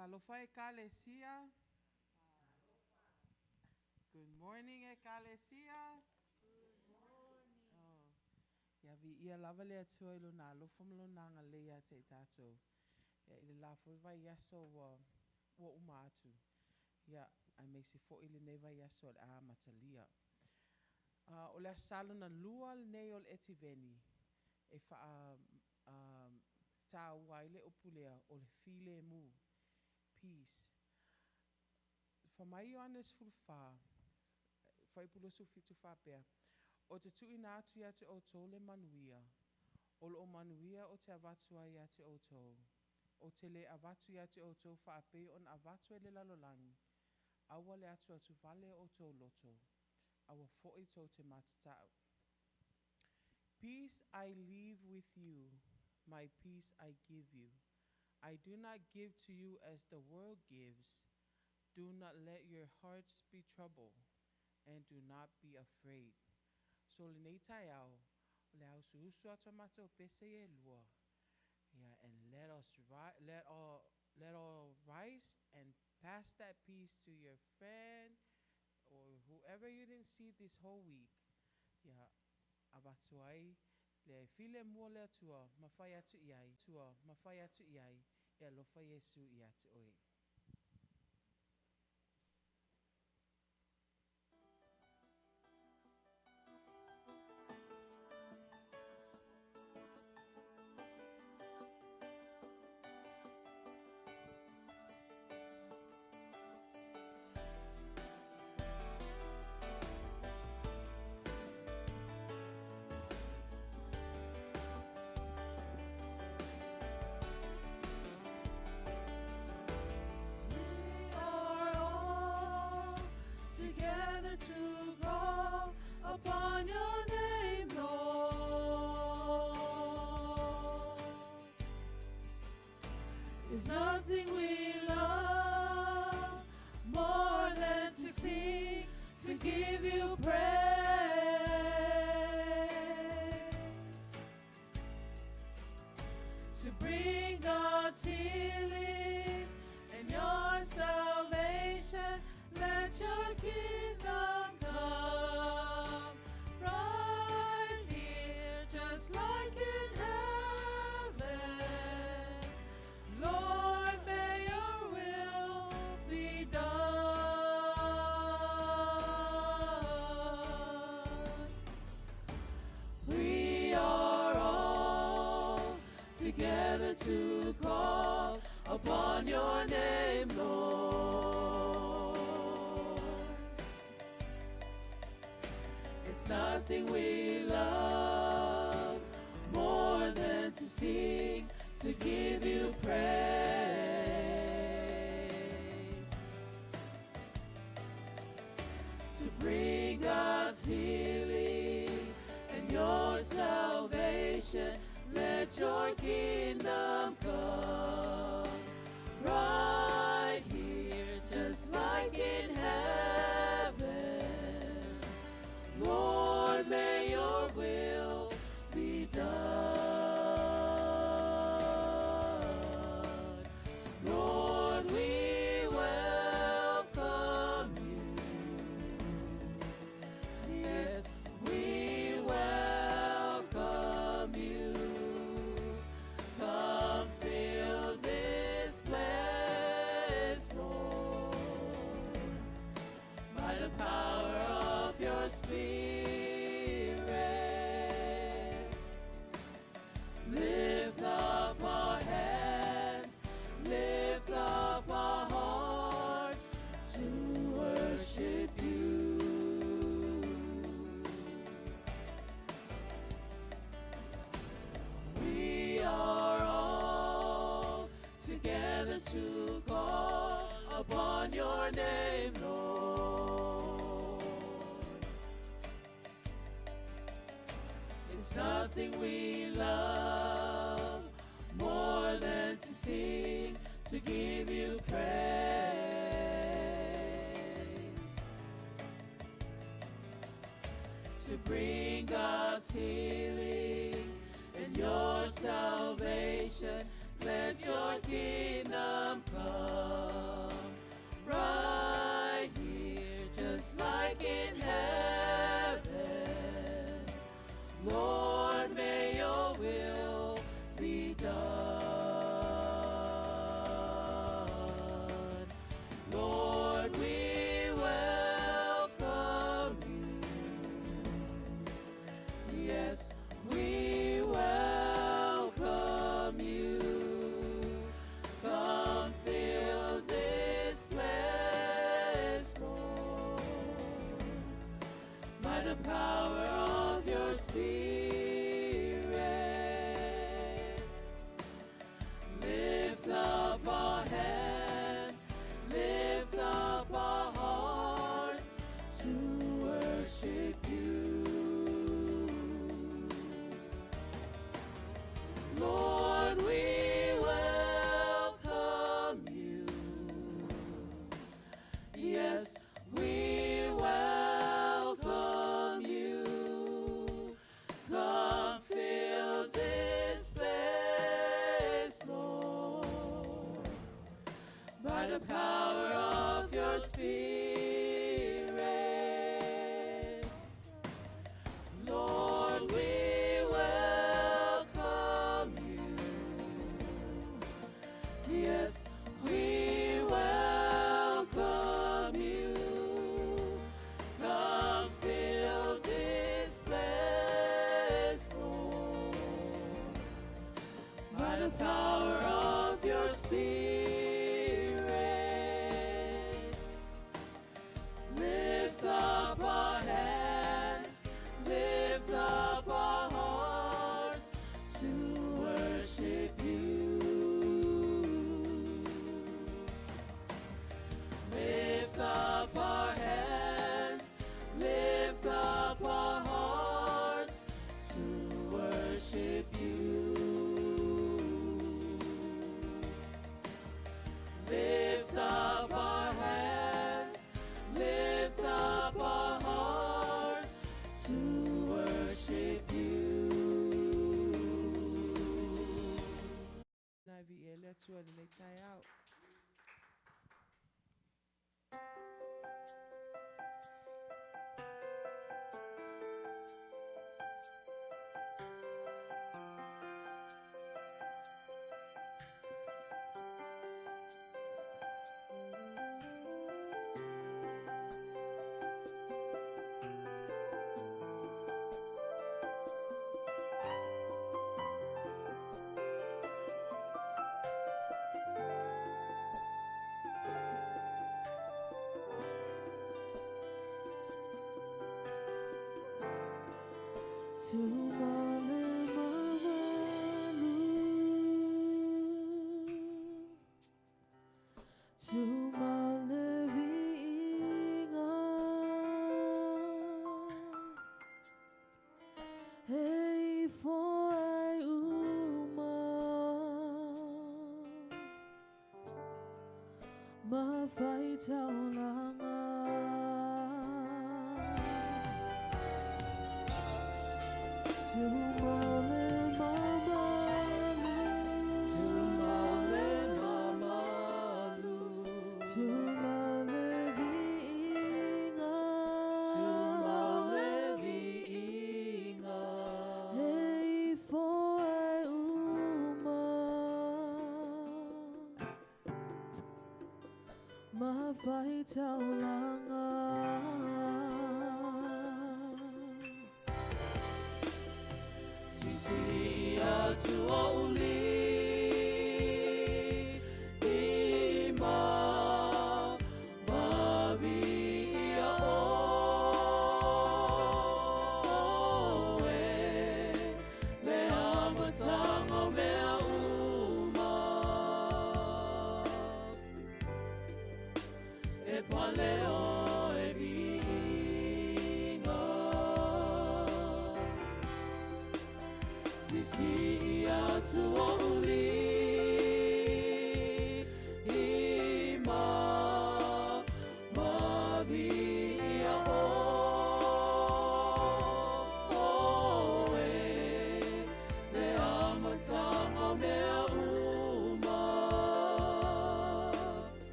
Talofa Ekalesia. Good morning Ekalesia. Good morning. Oh. Ia viia lava le Atua i lona alofa ma lona agalelei ia te i tatou. Ia i le la foi vaiaso ua ua uma atu. Ia aemaise foi lenei vaiaso o le a amatalia. O le Aso Sa lona lua lenei o le Etiveni e faa taua ai le upu lea o le filemu, peace. Fai mai Ioane 14, fuaiupu 27 faapea, Ou te tuuina atu ia te outou le manuia, o lou manuia ou te avatu ai ia te outou. Ou te le avatu ia te outou faapei ona avatu e le lalolagi, aua le atuatuvale o outou loto, aua foi tou te matatau. Peace I leave with you, my peace I give you. I do not give to you as the world gives. Do not let your hearts be troubled, and do not be afraid. So lenei taeao, o le a usuusu atu a matou pese e lua. Yeah, and let us ri- let all let all rise and pass that peace to your friend or whoever you didn't see this whole week. Yeah, avatu ai le filemu o le Atua ma fai atu i ai, tua ma fai atu i ai, e alofa Iesu ia te oe. We are all together to call upon your name, Lord. There's nothing we love more than to sing, to give you praise, to bring God's healing and your salvation. Let your kingdom come right here, just like in heaven. Lord, may your will be done. We are all together to call upon your name, Lord. It's nothing we love more than to sing, to give you praise, to bring God's healing and your salvation. Let your kingdom come right here, just like in heaven. Lord, may your will be done. Lord, we welcome you. Yes, we welcome you. Come fill this place, Lord, by the power of your Spirit. Lift up our hands, lift up our hearts to worship you. We are all together to call upon your name, Lord. It's nothing we love more than to sing, to give you praise, to bring God's healing and your salvation. Let your kingdom come. the power of your Spirit. Lord, we welcome you. Yes, we welcome you. Come fill this place, Lord, by the power of your Spirit. Lift up our hands, lift up our hearts to worship you. Lift up our hands, lift up our hearts to worship you. Lift up our hands, lift up our hearts to worship you. Na viia le Atua i lenei taeao.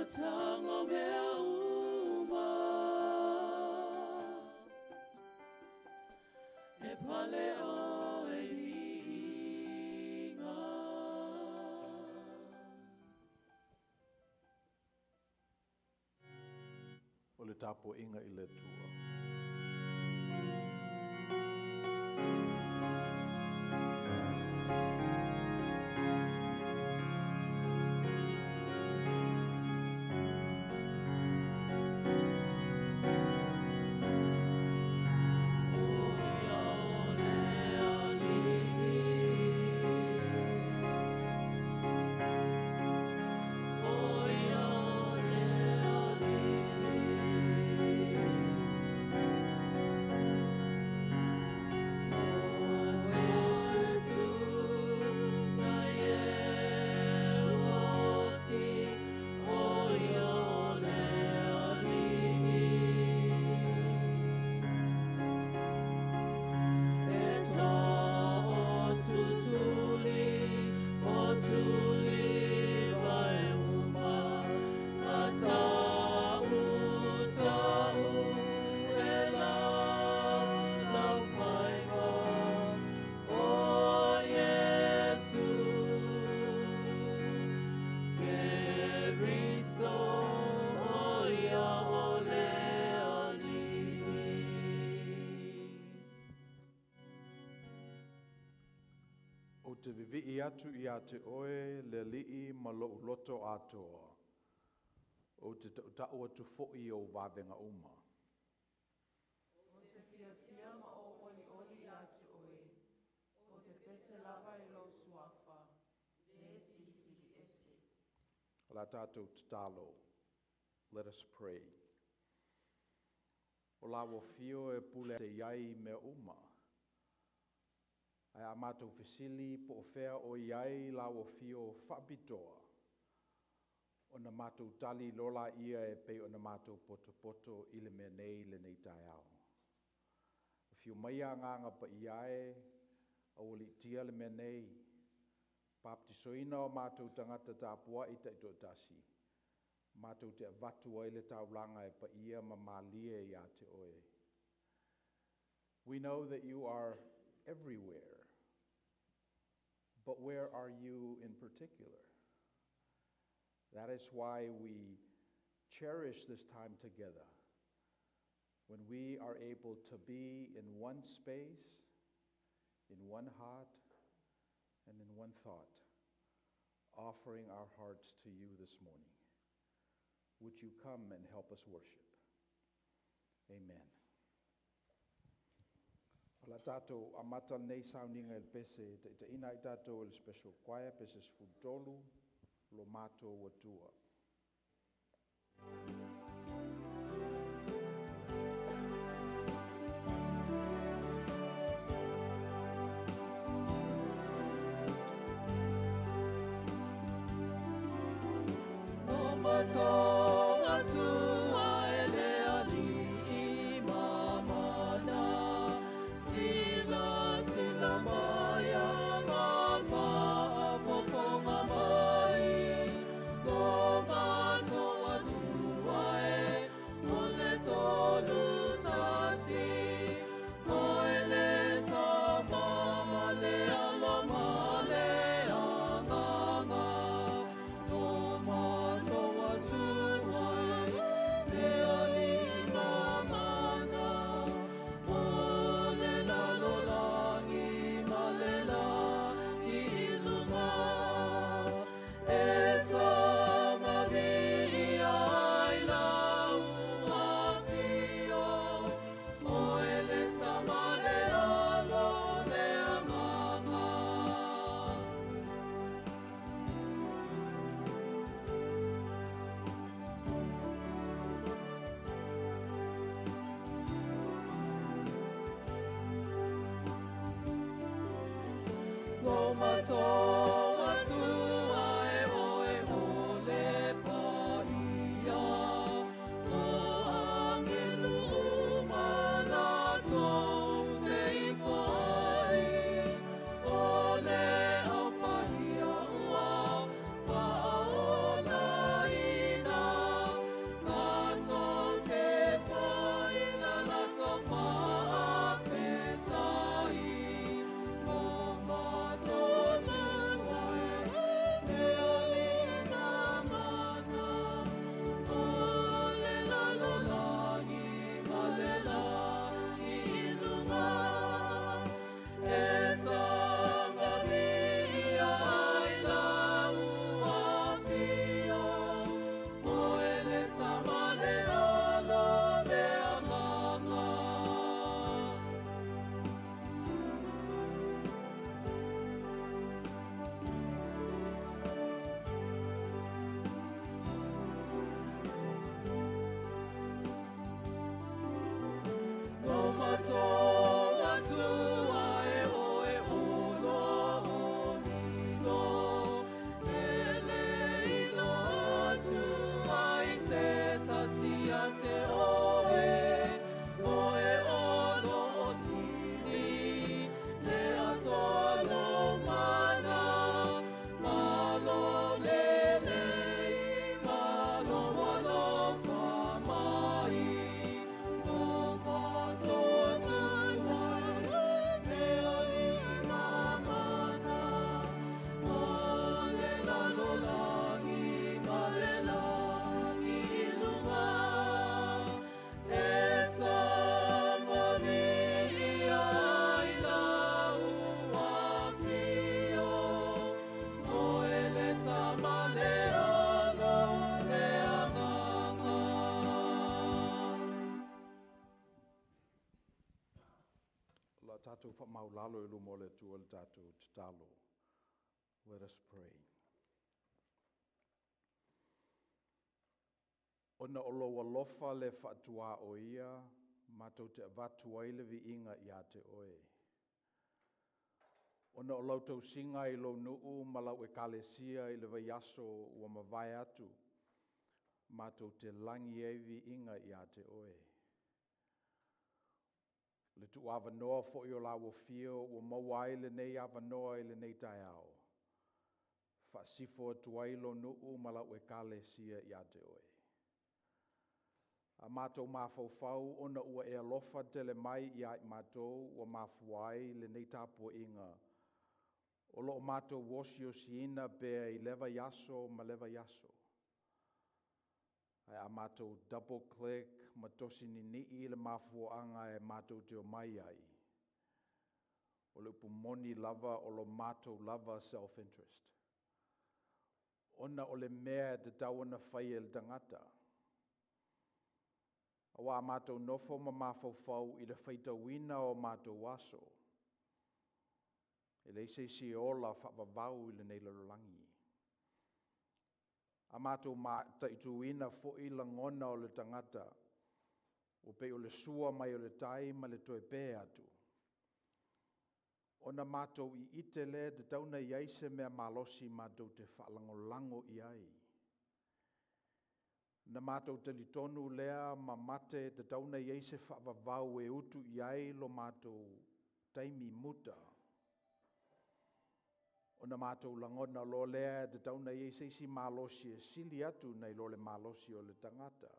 Amataga o mea uma. E pale oe viiga. O le tapuaiga i le Atua. Ou te vivii atu ia te oe le Alii ma lou loto atoa. Ou te tautau atu foi i ou vavega uma. Ou te fiafia ma ou olioli ia te oe, ou te pese lava i lou suafa, le Silisili Ese. O le a tatou tatalo. Let us pray. O lau afio e pule te iai i mea uma. Ae a matou fesili po o fea o i ai lau afio faapitoa, ona matou tali loa lea e pei ona matou potopoto i le mea nei lenei taeao. Afio maia Agaga Paia e, aualiitia le mea nei, papatisoina o matou tagata tapuai taitoatasi, matou te avatu ai le taulaga e paia ma malie ia te oe. We know that you are everywhere, but where are you in particular? That is why we cherish this time together, when we are able to be in one space, in one heart, and in one thought, offering our hearts to you this morning. Would you come and help us worship? Amen. O le a tatou amata lenei sauniga i le pese taitaiina ai tatou e le special choir, pese 13, lo matou Atua. Atua e le Alii mamana, silasila mai ma faafofoga mai, lo matou Atua e, o le Tolu Tasi, Oe le Tama ma le Alo ma le Agaga, lo matou Atua e, le Alii mamana, o le lalolagi ma le lagi i luga, e soga viia ai lau afio, Oe le Tama le Alo le Agaga. Lo matou Atua e oe o le Paia, o agelu uma latou te ifo ai, o le au paia ua faaolaina. Le a tatou faamaulalo i luma o le Atua le tatou tatalo. Let us pray. Ona o lou alofa le faatuaoia, matou te avatu ai le viiga ia te oe. Ona o lau tausiga i lou nuu ma lau ekalesia i le vaiaso ua mavae atu, matou te lagi ai viiga ia te oe. Le tuuavanoa foi o lau afio ua maua ai lenei avanoa i lenei taeao, faasifo atu ai lou nuu ma lau ekalesia ia te oe. A matou mafaufau ona ua e alofa tele mai ia i matou ua mafua ai lenei tapuaiga o lo o matou osiosiina pea i lea vaiaso ma lea vaiaso. Ae a matou double click ma tosi ninii le mafuaaga e matou te omai ai, o le upu moni lava o lo matou lava self interest. Ona o le mea e tatau ona faia e le tagata. Aua a matou nofo ma mafaufau i le faitauina o matou aso, e leai se isi e ola faavavau i lenei lalolagi. A matou mataituina foi lagona o le tagata, ua pei o le sua mai o le tai ma le toe pe atu, ona matou iite lea e tatau ona i ai se mea malosi matou te faalagolago i ai. Na matou talitonu lea ma mate e tatau ona i ai se faavavau e utu i ai lo matou taimi muta. Ona matou lagona loa lea e tatau ona i ai se isi malosi e sili atu nai lo le malosi o le tagata.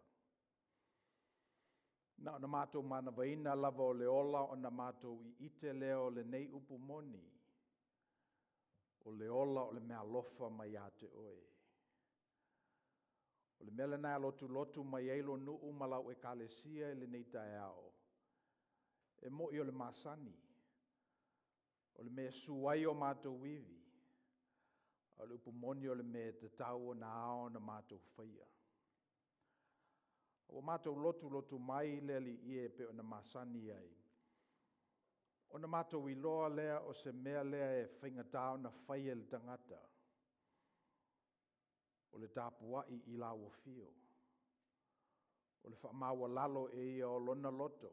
Na ona matou manavaina lava o le ola ona matou iite lea o lenei upu moni, o le ola o le meaalofa mai ia te oe. O le mea lena e lotulotu mai ai lo nuu ma lau ekalesia i lenei taeao, e moi o le masani, o le mea e su ai o matou ivi, a o le upu moni o le mea e tatau ona ao ona matou faia. Ua matou lotulotu mai le Alii e pei ona masani ai, ona matou iloa lea o se mea lea e faigata ona faia e le tagata, o le tapuai i lau afio, o le faamaualalo e ia o lona loto,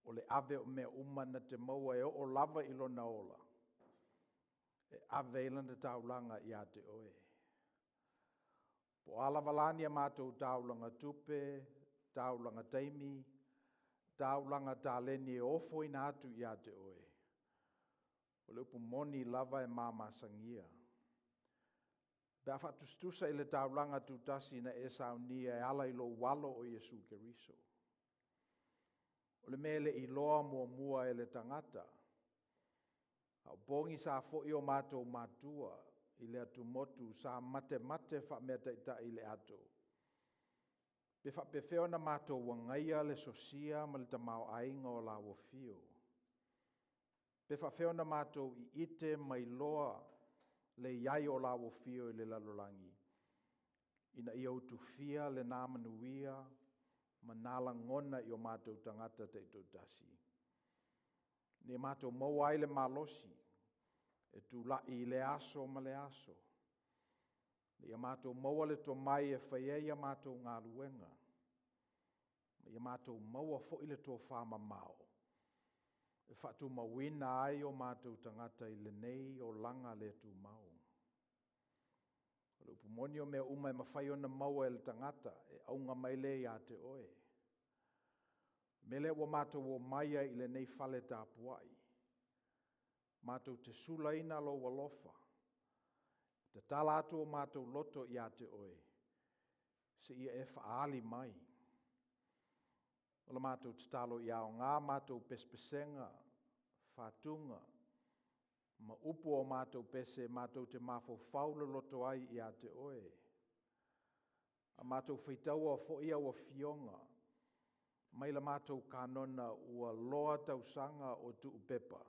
o le ave o mea uma na te maua e oo lava i lona ola, e ave ai lana taulaga ia te oe. Po o a lava la ni a matou taulaga tupe, taulaga taimi, taulaga taleni e ofoina atu ia te oe, o le upu moni lava e mamasagia. Pe a faatusatusa i le taulaga tutasi na e saunia e ala i lou alo o Iesu Keriso. O le mea e le i iloa muamua e le tagata, a o pogisa foi o matou matua i le atumotu sa matemate faameataitai i le ato, pe faapefea ona matou agaia le sosia ma le tamaoaiga o lau afio. Pe faapefea ona matou iite ma iloa le i ai o lau afio i le lalolagi, ina ia utufia lena manuia ma na lagona i o matou tagata taitoatasi. Ina ia matou maua ai le malosi e tulai i le aso ma le aso. Ina ia matou maua le tomai e fai ai a matou galuega. Ma ia matou maua foi le tofa mamao e faatumauina ai o matou tagata i lenei olaga le tumau. O le upu moni o mea uma e mafai ona maua e le tagata e auga mai lea ia te oe. O le mea lea ua matou omai ai i lenei fale tapuai, matou te sulaina lou alofa, tatala atu o matou loto ia te oe, seia e faaali mai. O le matou tatalo ia aoga matou pesepesega, fatuga, ma upu o matou pese matou te mafaufau loloto ai ia te oe. A matou faitaua foi au afioga mai la matou kanona ua loa tausaga o tuupepa,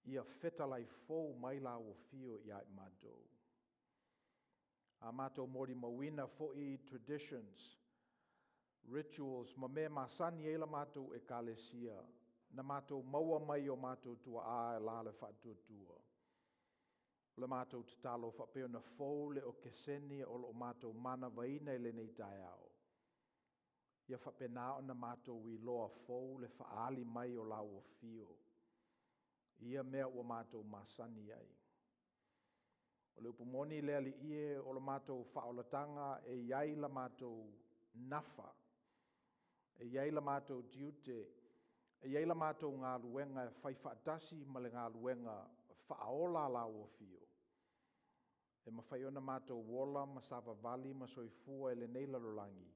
ia fetalai fou mai lau afio ia i matou. A matou molimauina foi traditions, rituals ma mea masani ai la matou ekalesia. na matou maua mai o matou tuaa e la le faatuatua. O le matou tatalo faapea ona fou le okesene o lo o matou manavaina i lenei taeao. Ia faapena ona matou iloa fou le faaali mai o lau afio. Ia mea ua matou masani ai. O le upu moni le Alii e, o le matou faaolataga e i ai la matou nafa, e i ai la matou tiute, e i ai la matou galuega e fai faatasi ma le galuega faaola a lau afio, e mafai ona matou ola ma savavali ma soifua i lenei lalolagi,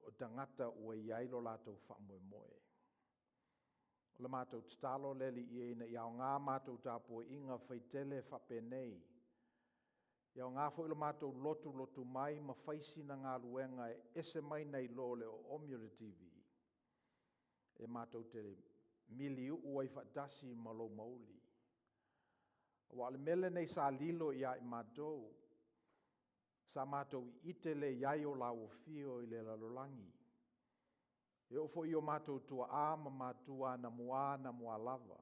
o tagata ua i ai lo latou faamoemoe. O le matou tatalo le Alii e, ina ia aoga matou tapuaiga faitele faapenei, ia aoga foi lo matou lotulotu mai ma fai sina galuega e ese mai nai lo le oomi o le TV, e matou te miliuu ai faatasi ma lou mauli. Aua o le mea lenei sa lilo ia i matou, sa matou ite le i ai o lau afio i le lalolagi. E oo foi i o matou tuaa ma matua anamua anamua lava,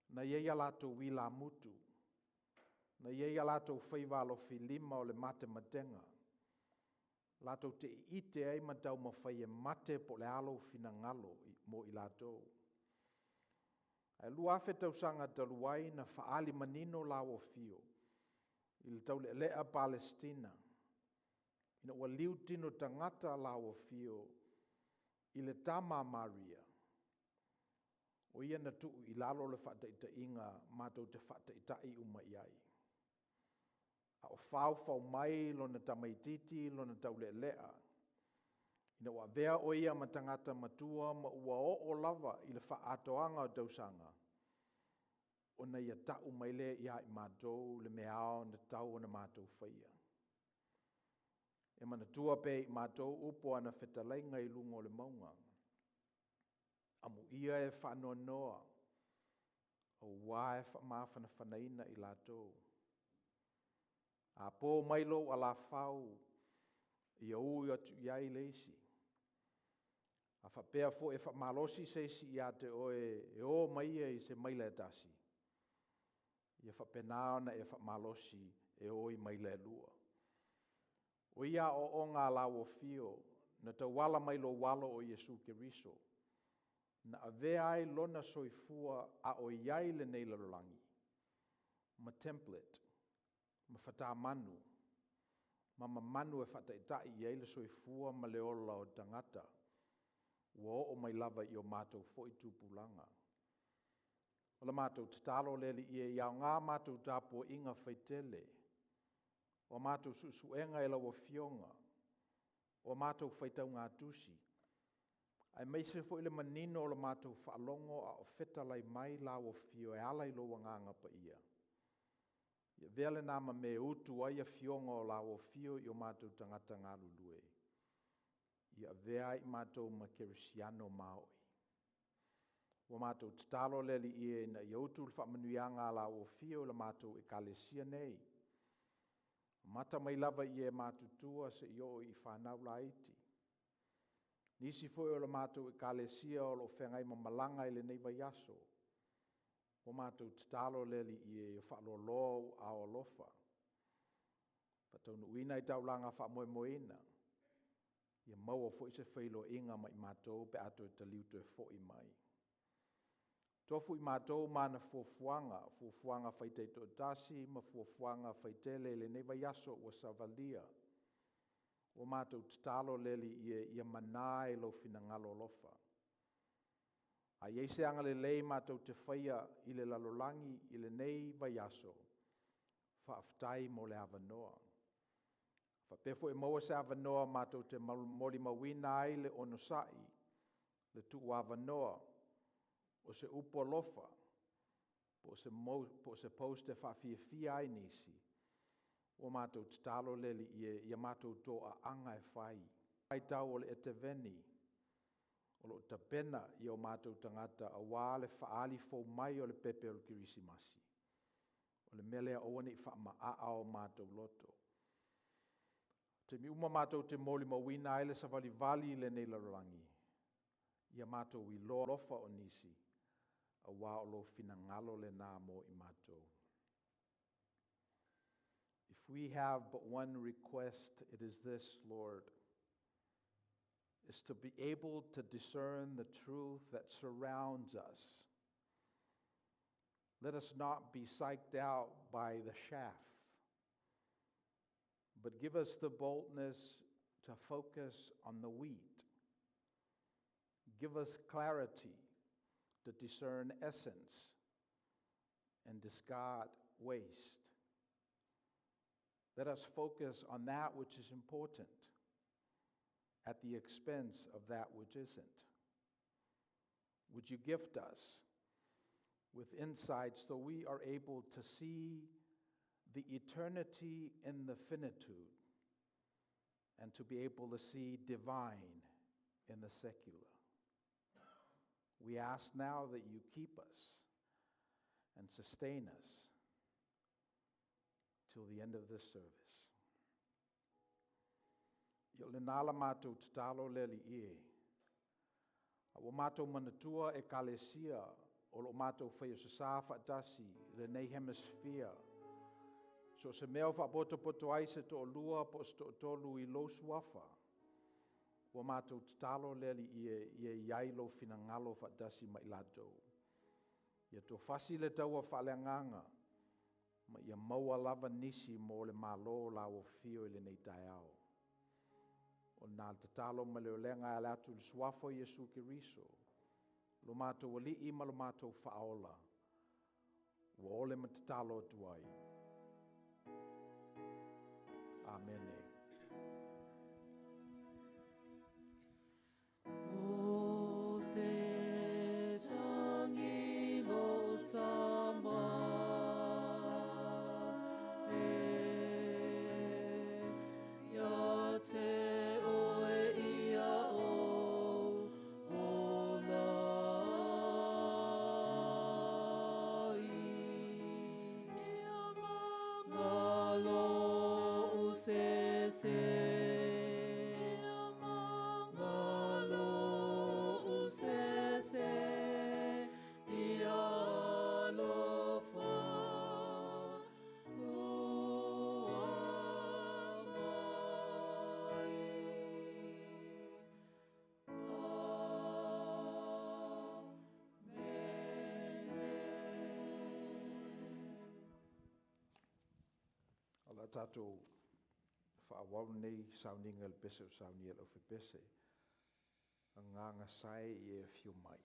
na i ai a latou ilamutu, na i ai a latou faiva alofilima o le matematega, latou te ite ai ma taumafai e mate po o le a lou finagalo mo i latou. Ae 2000 tausaga talu ai na faaali manino lau afio i le taulealea Palesitina, ina ua liutino tagata lau afio i le tama a Maria, o ia na tuu i lalo le faataitaiga matou te faataitai uma i ai. A o faufau mai lona tamaititi lona taulealea, ina ua avea o ia ma tagata matua ma ua oo lava i le faaatoaga o tausaga, ona ia tau mai lea ia i matou le mea ao ona tatau ona matou faia. E manatua pea i matou upu o ana fetalaiga i luga o le mauga. Amuia e faanoanoa, aua e faamafanafanaina i latou. A po mai lou alafau, ia ui atu i ai le isi. A faapea foi e faamalosi se isi ia te oe e o ma ia i se maila e tasi, ia faapena ona e faamalosi e o i maila e lua. O ia aoaoga a lau afio na tauala mai lou alo o Iesu Keriso, na avea ai lona soifua a o i ai lenei lalolagi, ma template, ma fatamanu, ma mamanu e faataitai i ai le soifua ma le ola o tagata, ua oo mai lava i o matou foi tupulaga. O le matou tatalo le Alii e, ia aoga matou tapuaiga faitele, o a matou suesuega i lau Afioga, o a matou faitaugatusi, aemaise foi le manino o le matou faalogo a o fetalai mai lau afio e ala i lou Agaga Paia. Ia avea lena ma mea e utu ai afioga o lau afio i o matou tagata galulue. Ia avea ai i matou ma kerisiano maoi. Ua matou tatalo le Alii e ina ia utu le faamanuiaga a lau afio i le matou ekalesia nei. Amata mai lava i e matutua seia oo i fanau laiti. Nisi foi o le matou ekalesia o lo o feagai ma malaga i lenei vaiaso. Ua matou tatalo le Alii e, ia faaloaloa ou aao alofa. Faataunuuina i taulaga faamoemoeina. Ia maua foi se feiloaiga ma i matou pe a toe taliu toe foi mai. Tofu i matou ma ana fuafuaga, fuafuaga faitaitoatasi ma fuafuaga faitele i lenei vaiaso ua savalia. Ua matou tatalo le Alii e, ia mana i lou finagalo alofa. A i ai se agalelei matou te faia i le lalolagi i lenei vaiaso, faafetai mo le avanoa. Faapea foi e maua se avanoa matou te molimauina ai le onosai, le tuuavanoa, o se upu alofa, po o se post e faafiafia ai nisi, ua matou tatalo le Alii e, ia matou toaaga e fai. Vaitau o le Eteveni, o lo o tapena i o matou tagata aua le faaali fou mai o le pepe o le Kerisimasi. O le mea lea aua ne i faamaaa o matou loto. Taimi uma matou te molimauina ai le savalivali i lenei lalolagi. Ia matou iloa alofa o nisi, auā o lou finagalo lenā mo i matou. If we have but one request, it is this, Lord, is to be able to discern the truth that surrounds us. Let us not be psyched out by the chaff, but give us the boldness to focus on the wheat. Give us clarity to discern essence and discard waste. Let us focus on that which is important at the expense of that which isn't. Would you gift us with insights so we are able to see the eternity in the finitude and to be able to see divine in the secular? We ask now that you keep us and sustain us till the end of this service. Ia o lenā la matou tatalo le Alii e. A ua matou manatua Ekalesia o lo o matou faia sasā faatasi i lenei hemisphere. So o se mea o faapotopoto ai se toalua po o se toatolu i lou suafa, ua matou tatalo le Alii e, ia i ai lou finagalo faatasi ma i latou. Ia tofasi le taua faaleagaga ma ia maua lava nisi mo le Malo o lau afio i lenei taeao. O lena le tatalo ma le olega e ala atu i le suafa o Iesu Keriso, lo matou Alii ma lo matou Faaola, ua ole ma tatalo atu ai. Amene. O se tangi lo tama e ia te oe ia o ola ai. Ngalo usese, ngalo usese, ia alofa fua mai. Amene. O le a tatou faaauau lenei sauniga i le pese o saunia e le aufaipese, Agaga Sae i e Afio Mai.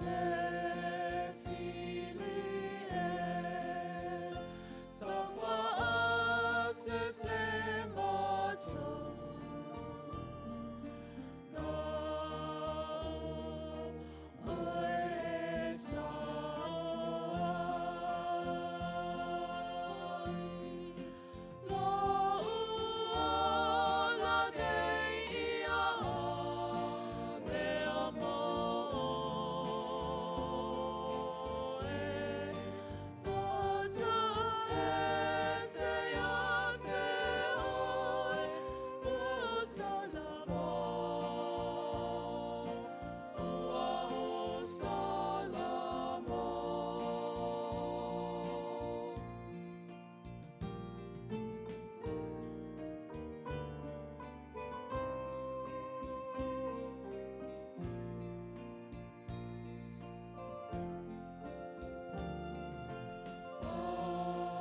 Le fili e taufaasese matou Na o Oe e sao ai Lou ola nei ia avea ma Oe Faatuese ia te Oe ua Salamo Ua o Salamo.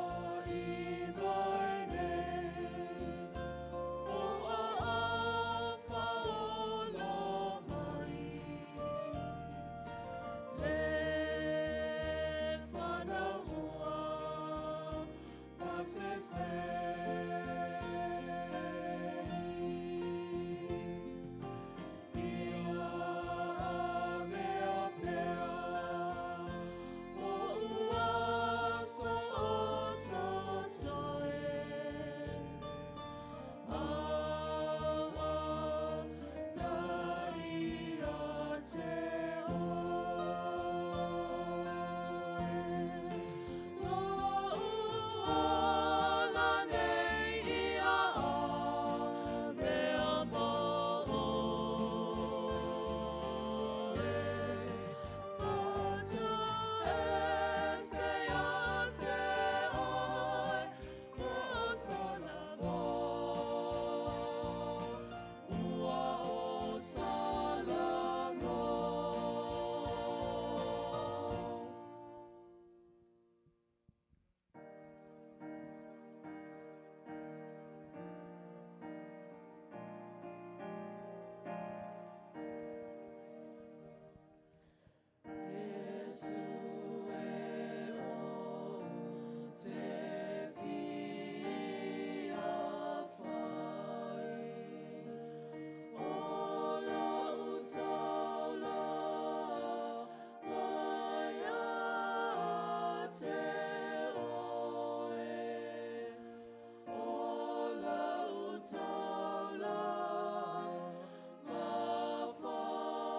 Ai mai nei ou aao faaola mai Le fanau ua pasese Ia avea pea o'u aso o totoe Agalelei ia te Oe Lou ola nei ia avea ma Oe Faatuese ia te Oe ua Salamo Ua o Salamo. Iesu e ou te fia fai O lou taulaga ia te Oe O lou taulaga faafetai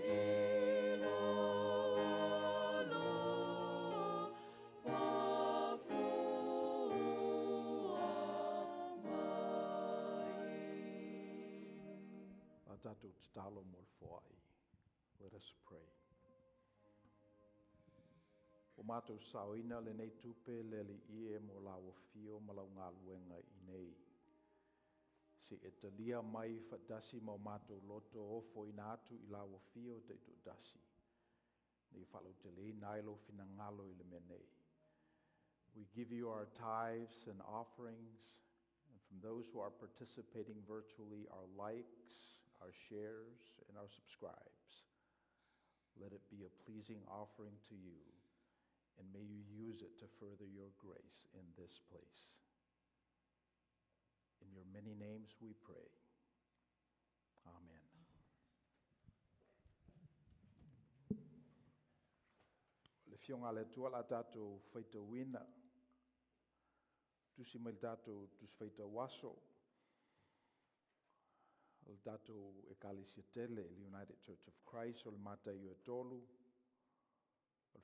I lou alofa fua mai. A tatou tatalo mo le foai. Let us pray. Ua matou saoina lenei tupe le Alii e mo lau afio ma lau galuega i inei. Se i e talia mai faatasi ma o matou loto ofoina atu i lau afio taitoatasi. Ina ia faalauteleina ai lou finagalo i le mea nei. We give you our tithes and offerings, and from those who are participating virtually, our likes, our shares, and our subscribes. Let it be a pleasing offering to you, and may you use it to further your grace in this place. In your many names we pray. Amen. Le Afioga a le Atua o le a tatou faitauina tusi mai le tatou tusi faitau aso o le tatou Ekalesia tele, le United Church of Christ, o le Mataio e 3, o le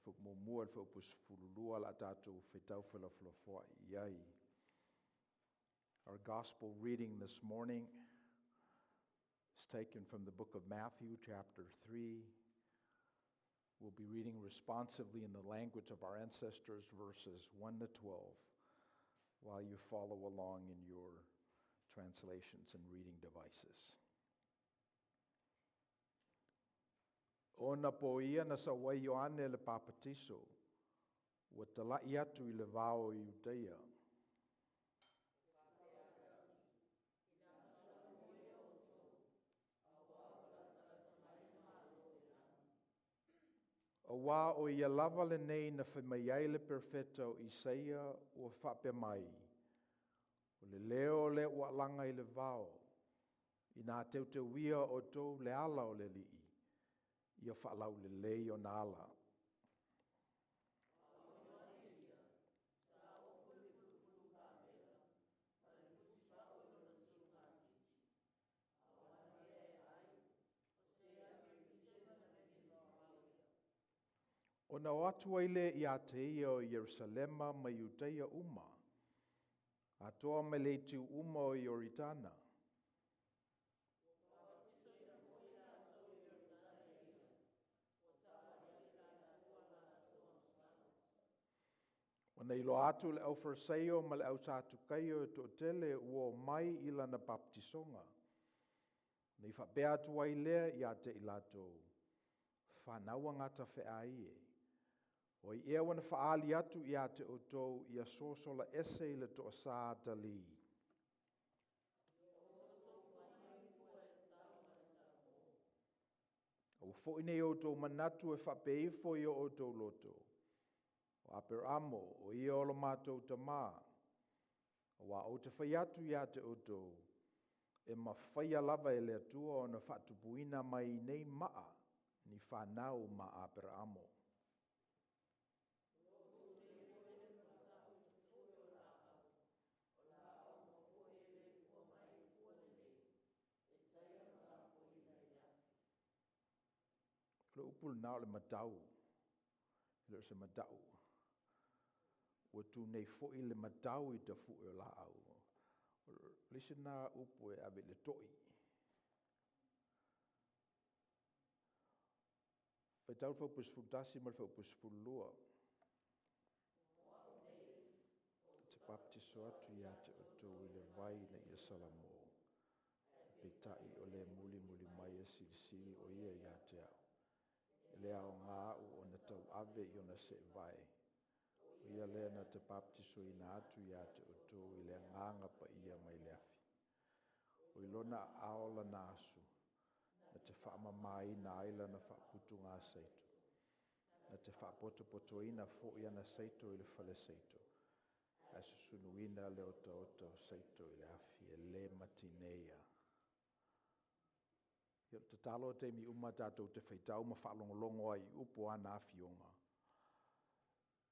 fuaiupu muamua i le fuaiupu 12 o le a tatou faitau felafolafoai i ai. Our gospel reading this morning is taken from the book of Matthew, chapter 3. We'll be reading responsively in the language of our ancestors, verses 1 to 12, while you follow along in your translations and reading devices. O ona pō ia na sau ai Ioane le Papatiso, ua tala'i atu i le vao i Iutaia. Auā o ia lava lenei na fai mai ai le perofeta o Isaia ua faapea mai, O le leo o le ua alaga i le vao, inā teuteuia outou le ala o le Alii, ia faalaulelei ona ala. Ona o atu ai lea ia te ia o Ierusalema ma Iutaia uma, atoa ma le itu uma o Ioritana. Ona iloa atu le aufarisaio ma le ausatukaio e toatele ua o mai i lana papatisoga, ona i faapea atu ai lea ia te i latou, Fanau a gatafeaai e, o ai ea ua na faaali atu ia te outou ia sosola ese i le toasa atalii? Aua foi ne i outou manatu e faapea ifo i o outou loto, O Aperamo o ia o lo matou tamā, auā ou te fai atu ia te outou, e mafaia lava e le Atua ona faatupuina mai i nei maa ni fanau ma Aperamo. O le upu lena o le matau, e le o se matau. Ua tu nei foi le matau i tafue o laau. O le isi lena upu e ave i le toi. Faitau le fuaiupu 11 ma le fuaiupu 12. Ou te papatiso atu ia te outou i le vai ina ia salamo, peitai o le mulimuli mai e silisili o ia ia te au. E le aoga au ona tauave i ona seevae, o ia lea na te papatisoina atu ia te outou i le Agaga Paia ma i le afi. O i lona aao lana asu, na te faamamaina ai lana faaputugasaito, na te faapotopotoina foi ana saito i le falesaito, ae susunuina le otaota o saito i le afi e le matineia. Ia, o le tatalo i taimi uma tatou te faitau ma faalogologo ai i upu o ana afioga,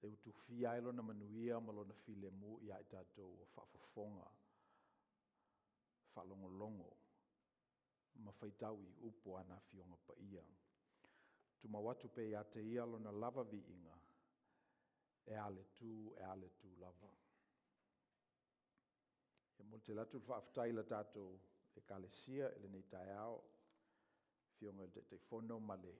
e utufia ai lona manuia ma lona filemu ia i tatou o faafofoga, faalogologo ma faitau i upu o ana afioga paia. Tumau atu pea ia te Ia lona lava viiga, e a le tu, e a le tu lava. E momoli tele atu le faafetai i le tatou Ekalesia i lenei taeao, afioga i le Taitaifono ma le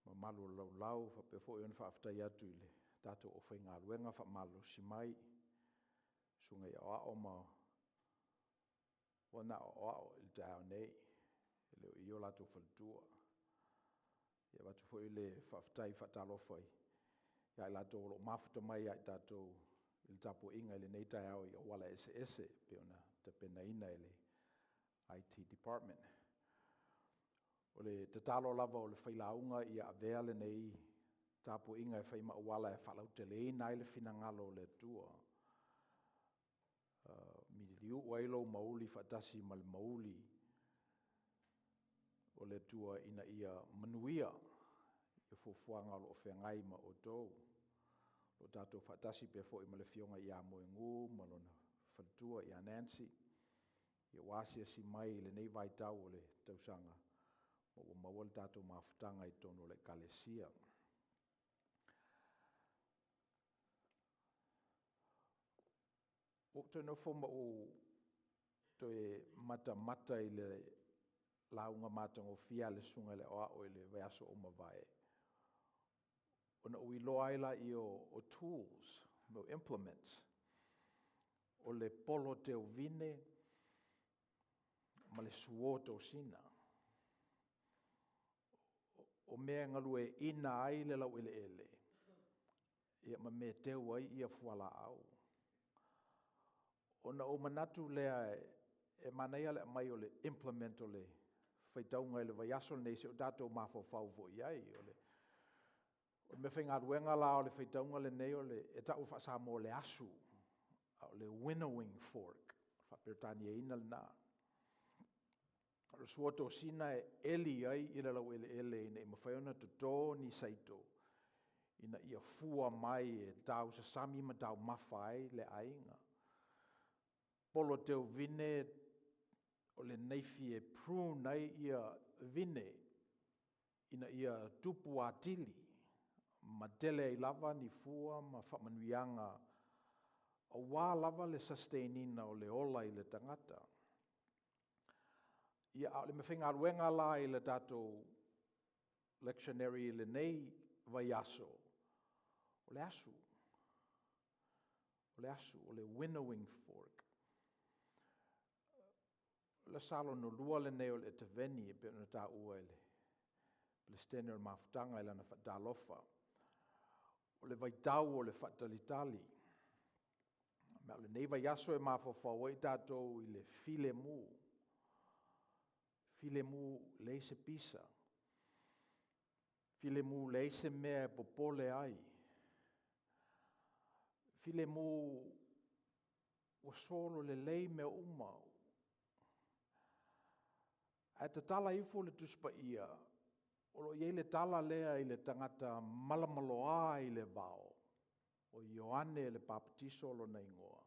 mamalu o le laulau, faapea foi ona faafetai atu i le tatou aufaigaluega faamalolosi mai, susuga i aoao ma ua na o aoao i le taeao nei, e le o i i o latou faletua. E avatu foi le faafetai faatalofa ia i latou o lo o mafuta mai ia i tatou i le tapuaiga i lenei taeao i auala eseese e pei ona tapenaina e le IT Department. O le tatalo lava o le failauga ia avea lenei tapuaiga e fai ma auala e faalauteleina ai le finagalo o le Atua, miliu ai lou mauili faatasi ma le mauili o le Atua ina ia manuia i fuafuaga o lo o feagai ma outou. O lo o tatou faatasi pea foi ma le afioga ia Moegu ma lona faletua ia Nancy, ua asiasi mai i lenei vaitau o le tausaga, ma ua maua le tatou mafutaga i totonu o le Ekalesia. Ua ou toe nofo ma ou toe matamata i le lauga matagofie a le susuga i le Aoao i le vaiaso ua mavae, ona ou iloa ai lea o tools, mo implements, o le polo teuvine ma le suo tosina. O mea e galueaina ai le laueleele ma mea e teu ai fualaau. Ona ou manatu lea e manaia le aumai o le implement o le Faitauga i le vaiaso lenei seia o tatou mafaufau foi i ai. O le meafaigaluega la o le faitauga lenei o le e tau faa-Samoa o le asu, a o le winnowing fork, faa-Peretaniaina lena. O le suatosina e eli ai i le laueleele ina ia mafai ona toto ni saito ina ia fua mai e tausasami ma taumafa ai le aiga. Polo teuvine o le naifi e prune ai ia vine ina ia tupu atili ma tele ai lava ni fua ma faamanuiaga aua lava le sustain ina o le ola i le tagata. Ia, a o le meafaigaluega la i le tatou lectionary i lenei vaiaso, o le asu. O le asu, o le winnowing fork. O le Aso Sa lona lua lenei o le Eteveni e pei ona taua e le Peresetene o le Mafutaga i lana faatalofa. O le vaitau o le faatalitali. Ma o lenei vaiaso e mafaufau ai tatou i le filemu. Filemu, leai se pisa. Filemu, leai se mea e popole ai. Filemu, ua solo lelei mea uma. Ae tatala ifo le Tusi Paia, o lo o i ai le tala lea i le tagata malamaloa i le vao, o Ioane le Papatiso lona igoa.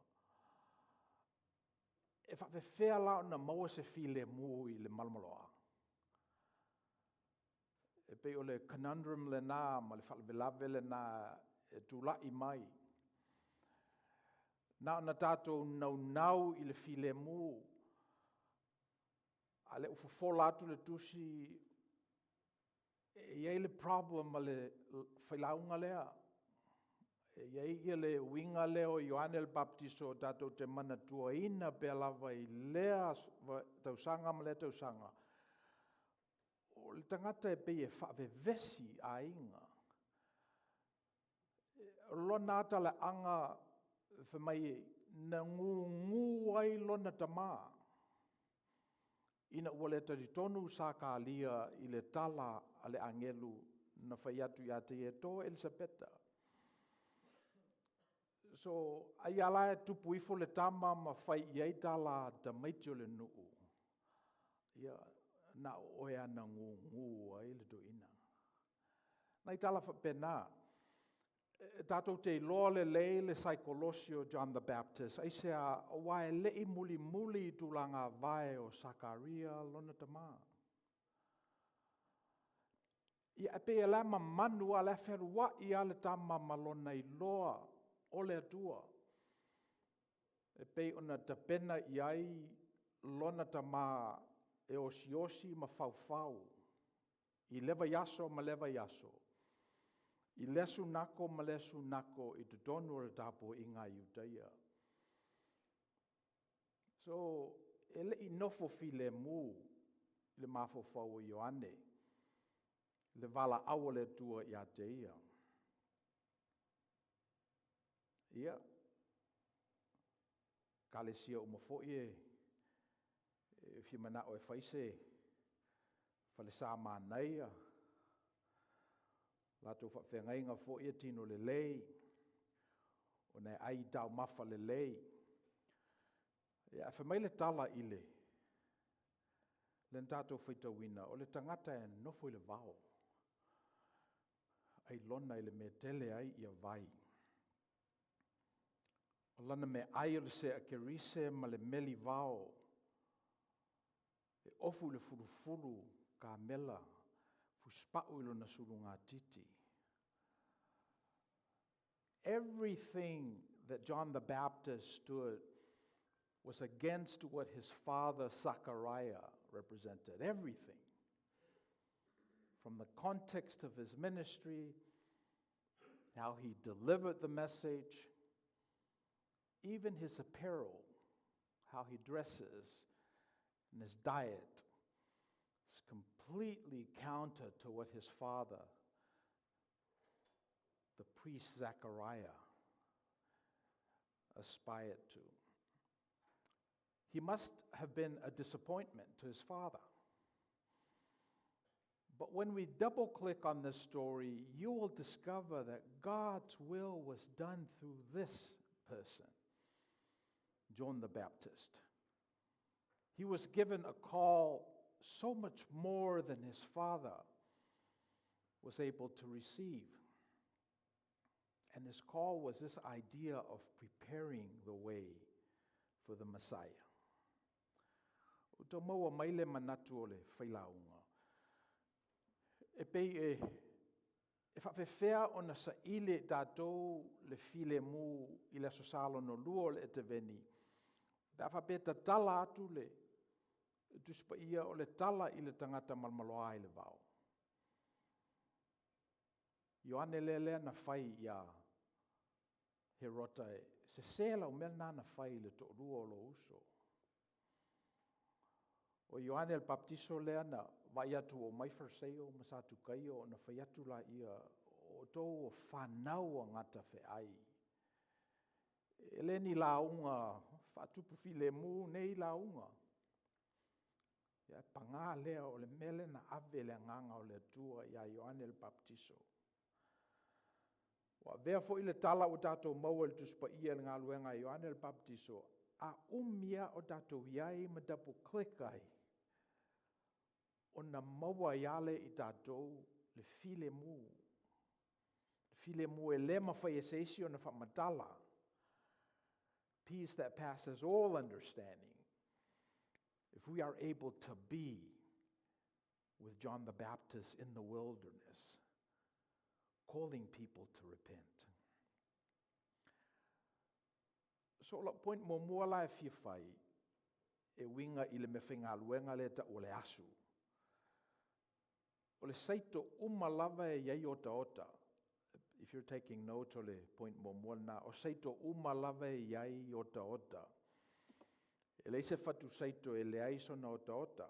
E faapefea la ona maua se filemu i le malamaloa? E pei o le conundrum lena ma le faalavelave lena e tulai mai. Na ona tatou naunau i le filemu, a o lea ua fofola atu le tusi, e i ai le problem ma le failauga lea. E i ai ia le uiga lea o Ioane le Papatiso tatou te manatuaina pea lava i lea tausaga ma lea tausaga, o le tagata e pei e faavevesi aiga. O lona talaaga fai mai na gugu ai lona tama ina ua le talitonu Sakaria i le tala a le agelu na fai atu ia te ia e to Elisapeta. So, ai lava la e tupu ifo le tama ma fai i ai tala a tamaiti o le nuu, ia, na o oe lava na gugu ai le toeaina. Nai tala faapena. Tatou te iloa lelei le saikolosi o John the Baptist, aisea? Aua e le i mulimuli i tulaga vae o Sakaria lona tama. Ia, e pei o la e mamanu lava, o la e fealuai lava le tama ma lona iloa o le Atua, e pei ona tapena i ai lona tama e osiosi ma faufau i lea vaiaso ma lea vaiaso, i lea sunako ma lea sunako i totonu o le tapuaiga a Iutaia. So, e le i nofo filemu le mafaufau o Ioane, le valaau a le Atua ia te ia. Ia, ekalesia uma foi e fia manao e fai se falesa manaia, latou faafeagaiga foi e tino lelei, ona e ai taumafa lelei. Ia, ae fai mai le tala i le lea na tatou faitauina, o le tagata e nofo i le vao, ailona i le mea e tele ai ia vai. O lana meaai o le seekerise ma le meli vao, e ofu i le fulufulu kamela, fusipau i lona sulugatiti. Everything that John the Baptist stood was against what his father Zachariah represented. Everything. From the context of his ministry, how he delivered the message, even his apparel, how he dresses, and his diet is completely counter to what his father, the priest Zechariah, aspired to. He must have been a disappointment to his father. But when we double click on this story, you will discover that God's will was done through this person, John the Baptist. He was given a call so much more than his father was able to receive. And his call was this idea of preparing the way for the Messiah. Ua tau maua mai le manatu o le failauga. E pei e, e faafefea ona saili e tatou le filemu i le Aso Sa lona lua o le Eteveni, pe a faapea e tatala atu le Tusi Paia o le tala i le tagata malomaloa i le vao. Ioane lea lea na fai iā Herota e sesē lau mea lena na fai i le toalua o lou uso. O Ioane le Papatiso lea na vaai atu ua omai Fariseio ma Satukaio ona fai atu laia, o outou o fanau a gatafeai. E le ni lauga faatupu filemu nei lauga. Ia, pagā lea o le mea lea na ave le agaga o le Atua iā Ioane le Papatiso. Ua avea foi le tala ua tatou maua i le Tusi Paia i le galuega a Ioane le Papatiso, a umi lava o tatou i ai ma double click ai, ona maua ai lava lea i tatou le filemu, le filemu e le mafai e se isi ona faamatala. Peace that passes all understanding. If we are able to be with John the Baptist in the wilderness, calling people to repent. So lau point muamua la e fia fai, e uiga i le mea faigaluega lea ta'u o le asu. O le saito uma lava e i ai otaota. If you're taking notes, o le point muamua lena. O saito uma lava e i ai otaota. E leai se fatu saito e leai sona otaota.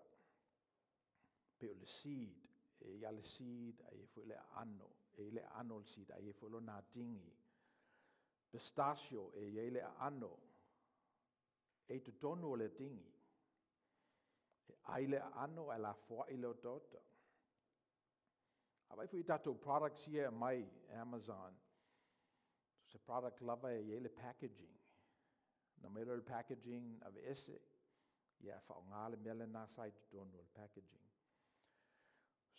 Pei o le seed, e i ai le seed, a i ai foi le aano. E i ai le aano o le seed, a i ai foi lona atigi. Pistachio, e i ai le aano, e i totonu o le atigi. E ai le aano ae lafoai le otaota. A vaai foi i tatou products ia e aumai Amazon, se product lava e i ai le packaging. Na aumai loa le packaging, aveese, ia faaaoga le mea lena sa i totonu o le packaging.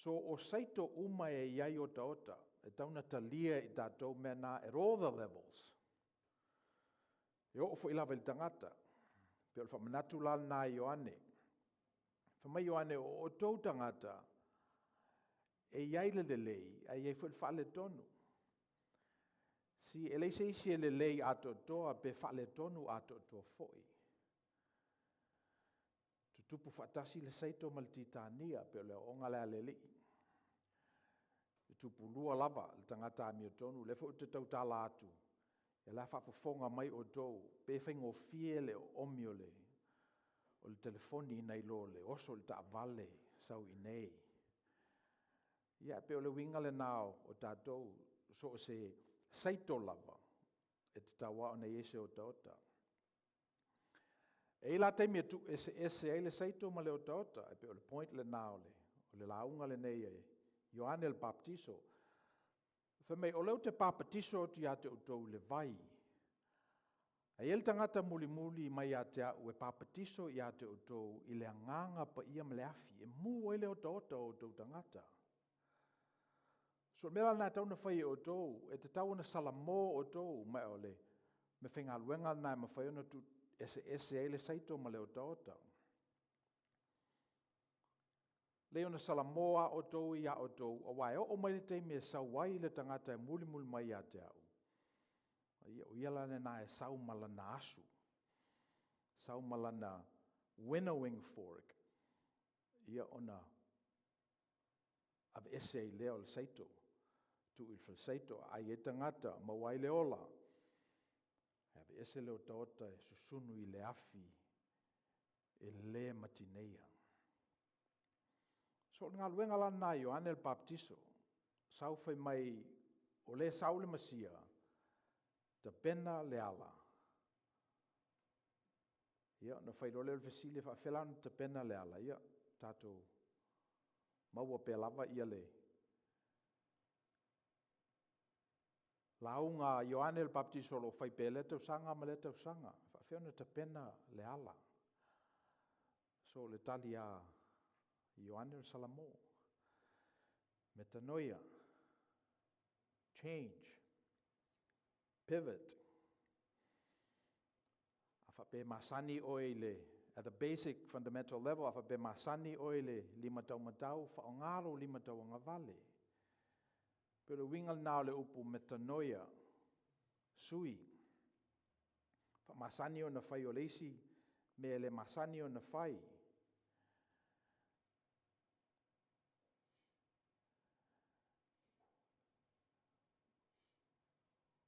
So o saito uma e i ai otaota, e tatau ona talia e tatou mea na at all the levels. E oo foi lava i le tagata. Pei o le faamanatu la lena e Ioane. Fai mai Ioane, o outou tagata, e i ai le lelei, ae i ai foi le faaletonu. Si e leai se isi e lelei atoatoa pe faaletonu atoatoa foi. Tutupu faatasi le saito ma le titania, pei o le aoaoga lea a le Alii. E tupulua lava le tagata amiotonu, o lea foi ou te tautala atu, ia la faafofoga mai outou, pe faigofie le oomi o le o le telefoni nai lo le oso i le taavale sau i inei. Ia, pei o le uiga lena o tatou, so o se saito lava, e tatau lava ona i ai se otaota. E i ai la taimi e tuueseese ai le saito ma le otaota, e pei o le point lena o le, o le lauga lenei a Ioane le Papatiso. Fai mai, o lea ou te papatiso atu ia te outou i le vai. Ae i ai le tagata mulimuli mai ia te au e papatiso ia te outou i le Agaga Paia ma le afi, e mu ai le otaota o outou tagata. So o le mea la lena e tatau ona fai e outou, e tatau ona salamo outou, ma o le mea faigaluega lena e mafai ona tuueseese ai le saito ma le otaota. Lei ona salamo lava outou ia outou, aua e oo mai le taimi e sau ai le tagata e mulimuli mai ia te au, ia, o ia la lena e sau ma lana asu, sau ma lana winnowing fork, ia ona aveese ai lea o le saito, tuu i le falesaito, aai ai tagata, maua ai le ola. E aveese le otaota e susunu i le afi e le matineia. So o le galuega la lena a Ioane le Papatiso, sau fai mai o lea e sau le Mesia, tapena le ala. Ia, ona fai loa lea o le fesili, e faapefea la ona tapena le ala? Ia, tatou maua pea lava ia le lauga a Ioane le Papatiso o lo o fai pea i lea tausaga ma lea tausaga. E faafefea ona tapena le ala. So o le tali a Ioane o le salamo. Metanoia. Change. Pivot. A faapea e masani oe i le, at the basic fundamental level, a faapea e masani oe i le lima taumatau, faaaoga lou lima tauagavale. Pei o le uiga lena o le upu metanoia, sui. Faamasani ona fai o le isi mea e le masani ona fai.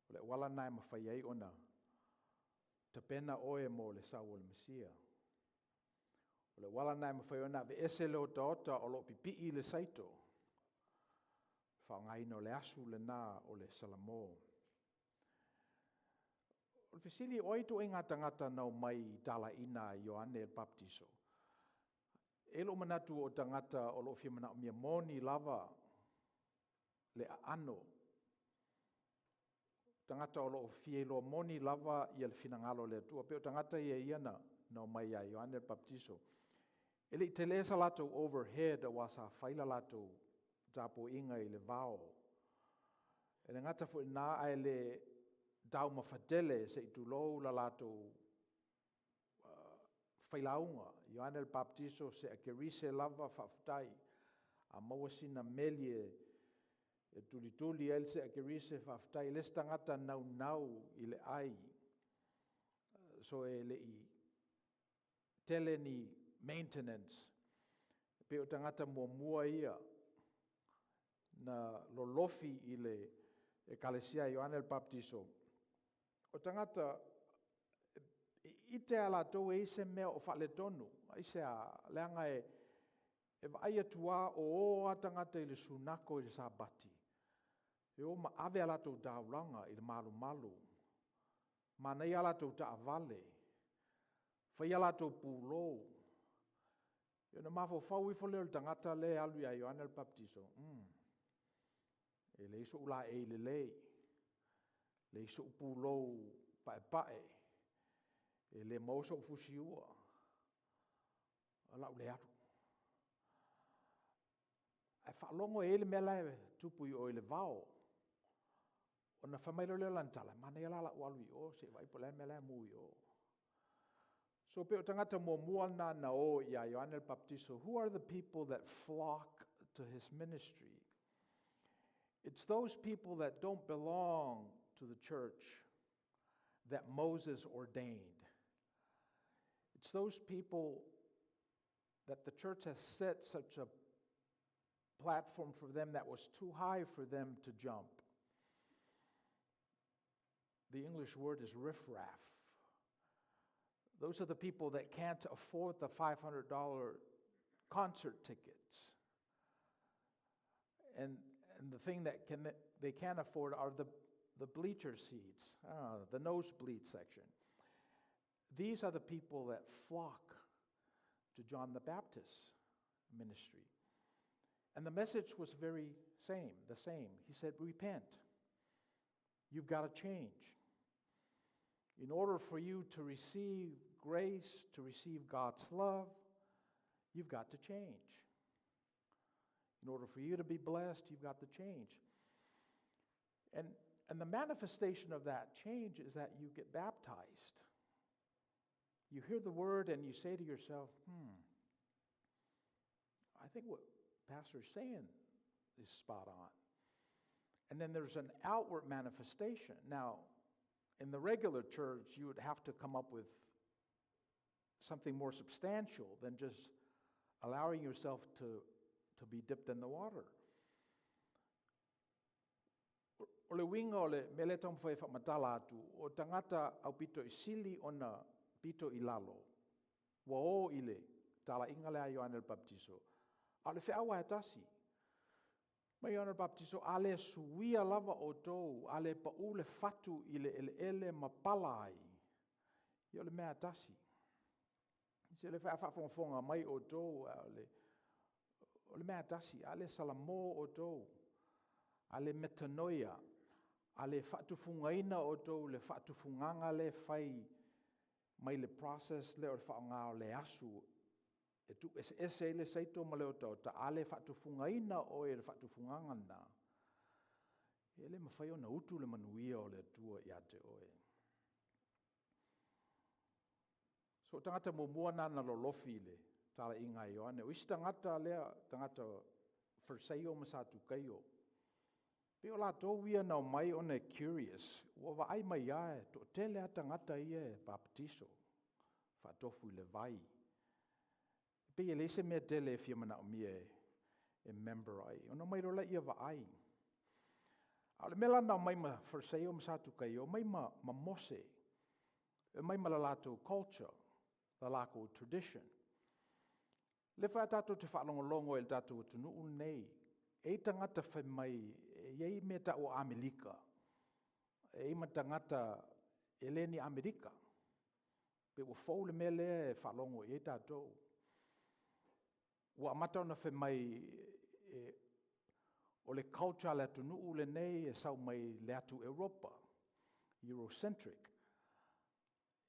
O le auala lena e mafai ai ona tapena oe mo le sau o le Mesia. O le auala lena e mafai ona aveese le otaota o lo o pipii i le saito. Faaaogaina o le asu lena o le salamo. O le fesili, o ai ituaiga tagata na omai i talaiina a Ioane le Papatiso? E i ai lou manatu o tagata o lo o fia manaomia moni lava le aano, tagata o lo o fia iloa moni lava ia le finagalo o le Atua. Pei o tagata ia ia na omai ia Ioane le Papatiso. E le i tele sa latou overhead aua sa fai le latou tapuaiga i le vao. E le gata foi i lena ae le taumafa tele se i tulou le latou failauga. Ioane le Papatiso, sea kerise lava faafetai. A maua sina meli e tulituli ai le sea kerise, faafetai. E le o se tagata naunau i le ai. So e le i tele ni maintenance. E pei o tagata muamua ia na lolofi i le ekalesia a Ioane le Papatiso. O tagata e ite lava e latou e i ai se mea o faaletonu. Aisea? Leaga e vaai atu lava o o lava tagata i le sunako i le Sapati, e o ma ave a latou taulaga i le malumalu, manaia a latou taavale, fai a latou pulou. Ona mafaufau ifo lea o le tagata lea e alu ia Ioane le Papatiso, e leai sou laei lelei, leai sou pulou paepae, e le maua sou fusiua, o le a ou le alu. Ae faalogo e i ai le mea la e tupu i o i le vao. Ona fai mai loa lea o lana tala, manaia la lou alu i o se i vaai po o le a le mea la e mu i o. So pei o tagata muamua na na o ia Ioane le Papatiso. Who are the people that flock to his ministry? It's those people that don't belong to the church that Moses ordained. It's those people that the church has set such a platform for them that was too high for them to jump. The English word is riffraff. Those are the people that can't afford the $500 concert tickets. And the thing that they can't afford are the bleacher seats, the nosebleed section. These are the people that flock to John the Baptist's ministry. And the message was very the same. He said, repent. You've got to change. In order for you to receive grace, to receive God's love, you've got to change. In order for you to be blessed, you've got to change. And the manifestation of that change is that you get baptized. You hear the word and you say to yourself, I think what Pastor is saying is spot on. And then there's an outward manifestation. Now, in the regular church, you would have to come up with something more substantial than just allowing yourself to be dipped in the water. O le uiga o le mea lea e taumafai e faamatala atu, o tagata aupito i sili ona pito i lalo, ua o i le talaiga lea a Ioane le Papatiso, a o le feau lava e tasi. Mai Ioane le Papatiso, a le suia lava outou, a le pau le fatu i le eleele ma pala ai, ia o le mea a tasi. Se le faafogafoga mai outou, O le mea tasi, a le salamo outou, a le metanoia, a le faatufugaina outou le faatufugaga le fai mai le process lea o le faaaoga o le asu e tuueseese ai le saito ma le otaota, a le faatufugaina oe e le faatufugaga lena, e le mafai ona utu le manuia o le Atua ia te oe. So o tagata muamua na na lolofi i le talaiga a Ioane. O isi tagata lea, tagata Farisaio ma Satukaio, pei o latou ia na omai ona e curious, ua vaai mai lava e toatele lava tagata ia e papatiso, faatofu i le vai. E pei e leai se mea tele e fia manaomia e member ai. Ona omai loa lea vaai. A o le mea la na omai ma Farisaio ma Satukaio, omai ma Mose, e omai ma le latou culture, le latou tradition. Le foi a tatou te faalogologo i le tatou atunuu lenei, e i ai tagata fai mai e i ai mea e tau o Amerika, e i ai ma tagata e le ni Amerika. Pei ua fou le mea lea e faalogo i ai tatou. Ua amata ona fai mai o le culture a le atunuu lenei e sau mai le atu Europa, Eurocentric.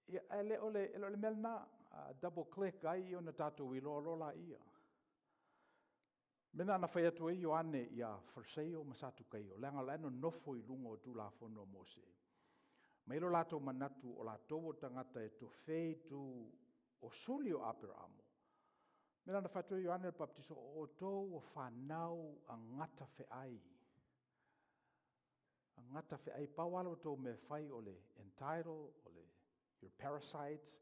Ia, ae le o le mea lena. A double click ai ona tatou iloa loa lea. O le mea lena na fai atu ai Ioane ia Farisaio ma Satukaio, leaga o la e nonofo i luga o le Tulafono a Mose, ma e i ai lo latou manatu o latou o tagata e tofe itu o suli o Aperamo. O le mea lena na fai atu ai Ioane Papatiso, o outou o fanau a gatafeai, a gatafeai. Pau lava la outou mea e fai o le entitle, o le you are parasites,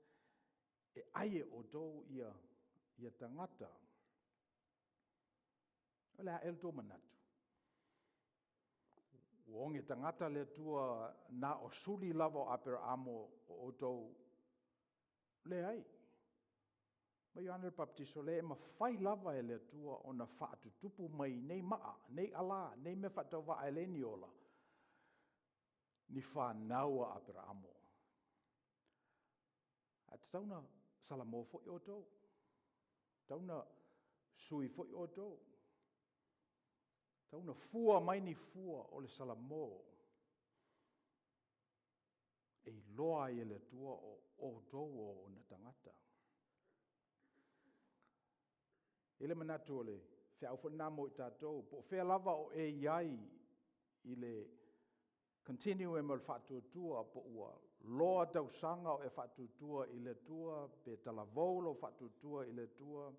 e ai e outou ia tagata. O le a ea lo outou manatu? Ua oge tagata le Atua na o suli lava o Aperamo o outou? Leai. Fai mai Ioane le Papatiso, leai e mafai lava e le Atua ona faatutupu mai nei maa, nei ala, nei mea faatauvaa e leai ni ola, ni fanau a Aperamo. Ae tatau ona salamo foi outou, tatau ona sui foi outou, tatau ona fua mai ni fua o le salamo e iloa ai e le Atua o outou o ona tagata. E i ai le manatu o le feau foi lena mo i tatou, po o fea lava o e i ai i le continuum o le faatuatua, po ua loa tausaga o e faatuatua i le Atua, pe talavou lou faatuatua i le Atua,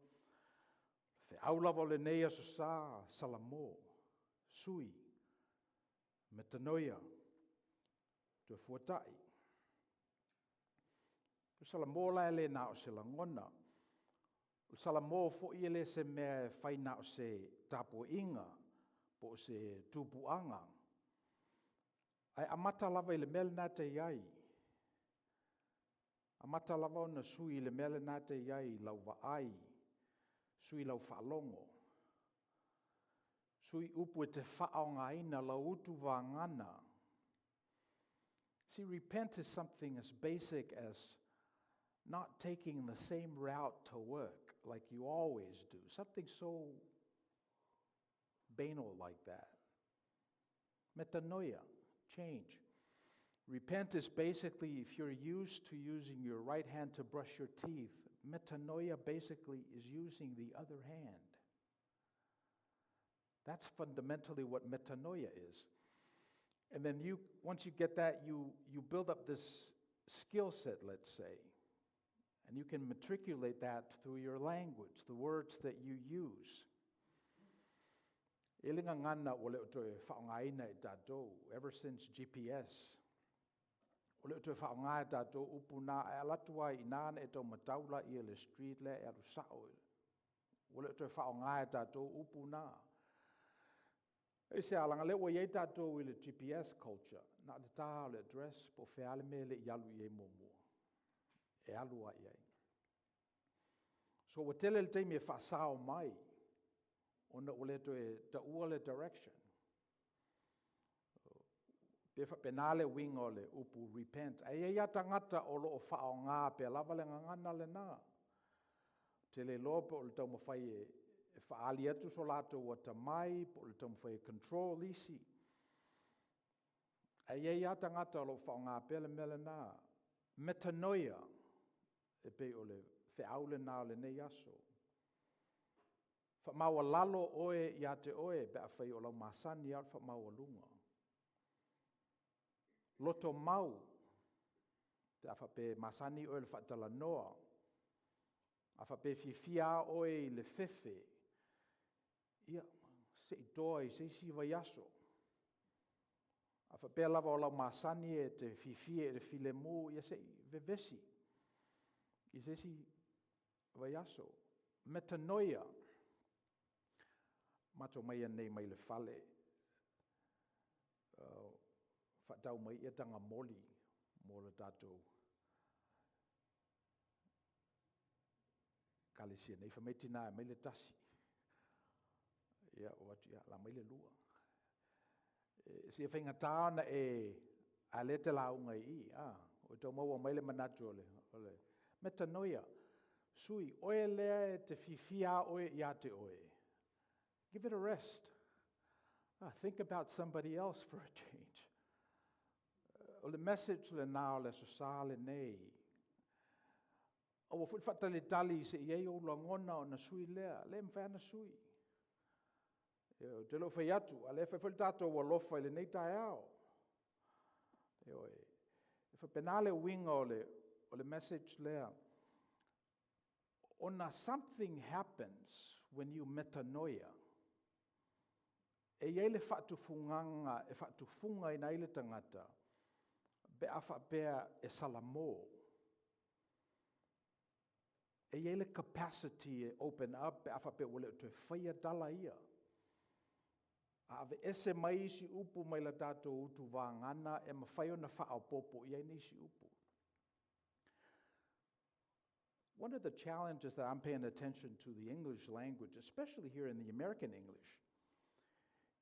feau lava o lenei Aso Sa, salamo, sui, metanoia, toefuatai. O le salamo la e le na o se lagona, o le salamo foi e le o se mea e fai na o se tapuaiga po o se tupuaga, ae amata lava i le mea lena e te i ai. Amata lava ona sui i le mea lena e te i ai i lau vaai, sui lau faalogo, sui upu e te faaaogaina, lau utu vagana. See, repent is something as basic as not taking the same route to work like you always do. Something so banal like that. Metanoia, change. Repent is basically, if you're used to using your right hand to brush your teeth, metanoia basically is using the other hand. That's fundamentally what metanoia is. And then you, once you get that, you build up this skill set, let's say, and you can matriculate that through your language, the words that you use. E le gagana ua le o toe faaaogaina e tatou, ever since GPS. Ua le o toe faaaoga e tatou upu na, a e alu atu lava i ina ona e tau matau lea i le street lea e alu sao. Ua le o toe faaaoga e tatou upu na. Aisea? Leaga o lea ua i ai tatou i le GPS culture, na o le ta lava o le address po o fea lava le mea e le i alu i ai muamua, e alu lava i ai. So ua tele le taimi e faasao mai, ona ua le toe taua le direction. Pe faapena le uiga o le upu repent. Ae i ai lava tagata o lo o faaaoga pea lava le gagana lena. Ou te le iloa po o le taumafai e e faaali atu so latou atamai po o le taumafai e control isi. Ae i ai lava tagata o lo o faaaoga pea le mea lena. Metanoia, e pei o le feau lena o lenei aso. Faamaualalo oe ia te oe pe afai o lau masani lava o le faamaualuga. Loto mau, pe a faapea e masani oe i le faatalanoa, a faapea e fiafia lava oe i le fefe, ia, se i toa i se isi vaiaso. A faapea lava o lau masani e te fiafia i le filemu, ia se i vevesi i se isi vaiaso. Metanoia, matou omai nei mai le fale, faatau mai ia taga moli mo le tatou ekalesia nei. Fai mai tina e aumai le tasi. Ia ou atu, ia o le a aumai le lua. E sili faigata ona e, a o lea e te lauga i i, a, ua tau maua mai le manatu o le, o le metanoia. Sui, oe lea e te fiafia lava oe ia te oe, give it a rest. Ah, think about somebody else for a change. O le message lena o le Aso Sa lenei. Aua foi le faatalitali se i i ai ou lagona ona sui lea. Le mafai ona sui. Ou te le o fai atu, a o lea e fai foi le tatou alofa i lenei taeao. Ioe. E faapena le uiga o le message lea. Ona something happens when you metanoia. E i ai le faatufugaga e faatufugaina ai le tagata pe a faapea e salamo. E i ai le capacity e open up pe a faapea ua le o toe faia tala ia. A aveese mai isi upu mai la tatou utuvagana e mafai ona faaopoopo i ai nisi upu. One of the challenges that I'm paying attention to the English language, especially here in the American English,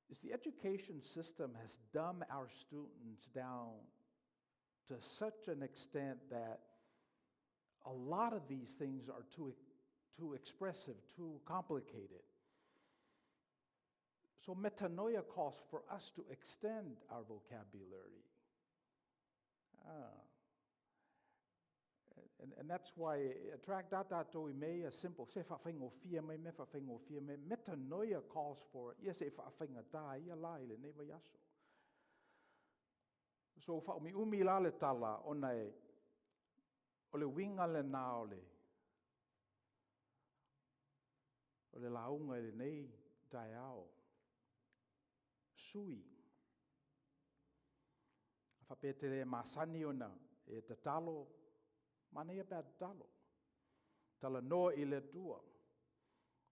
is the education system has dumbed our students down to such an extent that a lot of these things are too expressive, too complicated. So metanoia calls for us to extend our vocabulary. Ah. And that's why attract tatou i mea simple. Se faafaigofie mai mea faafaigofie mai. Metanoia calls for, ia se faafaigata ia la i lenei vaiaso. So faaumiumi la le tala ona e o le uiga lena o le lauga i lenei taeao. Sui. A faapea e te le masani ona e tatalo, manaia pe a tatalo. Talanoa i le Atua.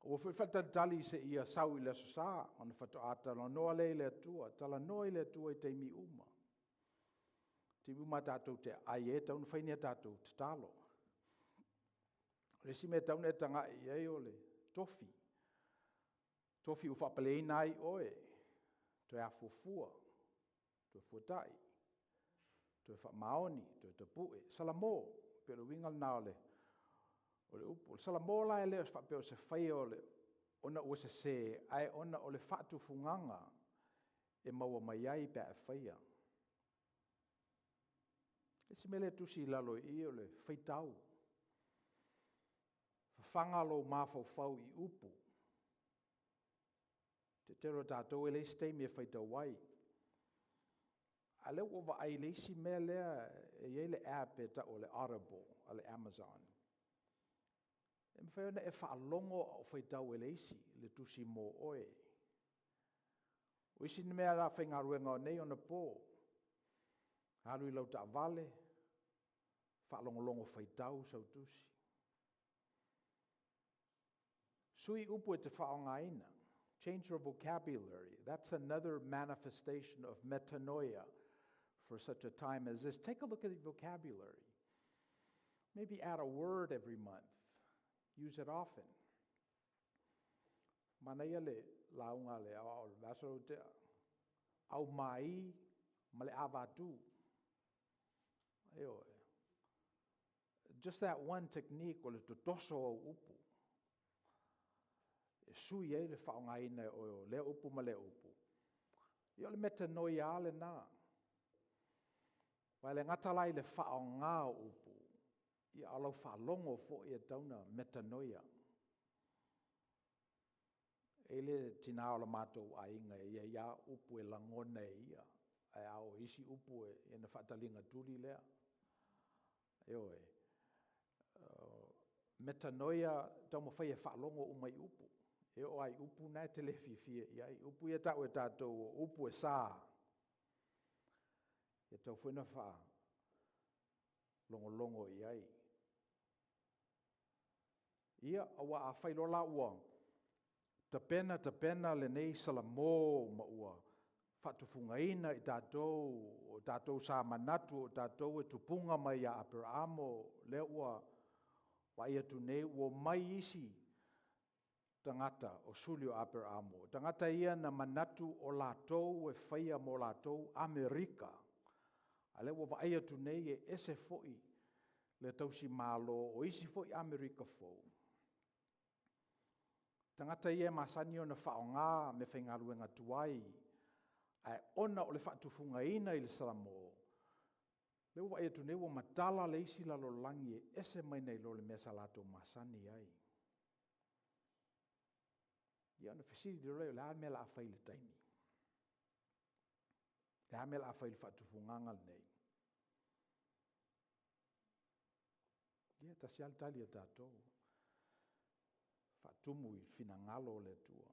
Ua foi faatalitali se ia sau i le Aso Sa, ona faatoa talanoa lea i le Atua. Talanoa i le Atua i taimi uma. Taimi uma tatou te ai e tau na fai ni a tatou tatalo. O le isi mea tau na e tagai i ai o le tofi. Tofi ua faapaleina ai oe, toe afuafua, toe fuatai, toe faamaoni, toe tapue. Salamo, pe o le uiga lena o le upu. O le salamo la e le o faapea o se faia o le ona ua sese, ae ona o le faatufugaga e maua mai ai pe a e faia. Isi mea lea tusi i lalo i i o le faitau. Fafaga lou mafaufau i upu. Te tele o tatou e leai se taimi e faitau ai. A lea ua vaai i le isi mea lea e i ai le app e tau o le Audible a le Amazon. E mafai ona e faalogo a o faitau e le isi le tusi mo oe. O isi mea la faigaluega o nei ona po. Alu i lau taavale, faalogologo faitau sau tusi. Sui upu e te faaaogaina. Change your vocabulary. That's another manifestation of metanoia for such a time as this. Take a look at the vocabulary. Maybe add a word every month. Use it often. Manaia le lauga le ao o le aso te au mai ma le avatu. Ioe. Just that one technique o le totoso au upu. e sui ai le faaaogaina e oe o lea upu ma lea upu. Ia o le metanoia lava lena. Aua e le gata la i le faaaoga o upu, ia a o lau faalogo foi e tatau ona metanoia. E i ai le tina o le matou aiga e i ai lava upu e lagona e ia, ae a oo i isi upu ona faataligatuli lea. Ioe. Metanoia, taumafai e faalogo uma i upu, e oo lava i upu na e te le fiafia i ai. Upu ia e tau e tatou o upu e sa, e tatau foi ona faalogologo i ai. Ia, aua afai loa la ua tapena tapena lenei salamo ma ua faatufugaina i tatou o tatou sa manatu o tatou e tupuga mai ia Aperamo, lea ua vaai atu nei ua omai isi tagata o suli o Aperamo, o tagata ia na manatu o latou e faia mo latou Amerika, a o lea ua vaai atu nei e ese foi le tausimalo o isi foi Amerika fou. O tagata ia e masani ona faaaoga meafaigaluega tuai, ae ona o le faatufugaina i le salamo, lea ua vaai atu nei ua matala le isi lalolagi e ese mai nai lo le mea sa latou masani ai. Ia ona fesili loa lea, o le a le mea o le a fai i le taimi? O le a le mea o le a fai i le faatufugaga lenei? Ia e tasi lava le tali a tatou, faatumu i le finagalo o le Atua.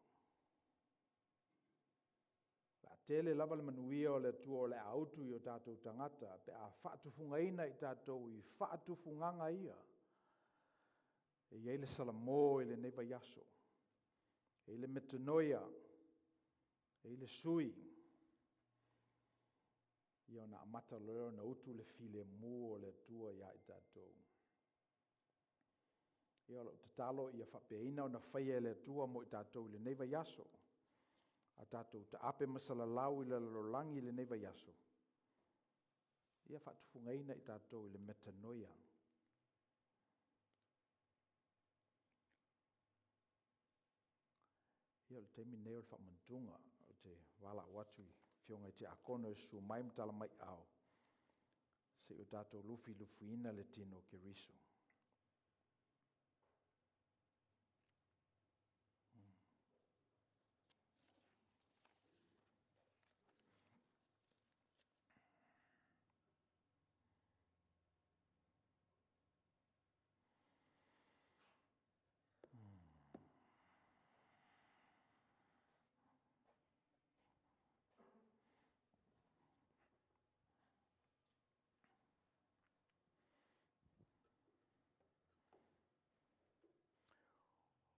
O le a tele lava le manuia o le Atua o le a utu i o tatou tagata pe a faatufugaina i tatou i faatufugaga ia e i ai le salamo i lenei vaiaso, e i ai le metanoia, e i ai le sui, ia ona amata loa lea ona utu le filemu o le Atua ia i tatou. Ia o lau tatalo ia faapena ona faia e le Atua mo i tatou i lenei vaiaso, a tatou taape masalalau i le lalolagi i lenei vaiaso, ia faatufugaina i tatou i le metanoia. Ia o le taimi lenei o le faamanatuga. Ou te valaau atu i afioga i tiakono e susu mai ma tala mai aao, se i o tatou lufilufiina le tino o Keriso.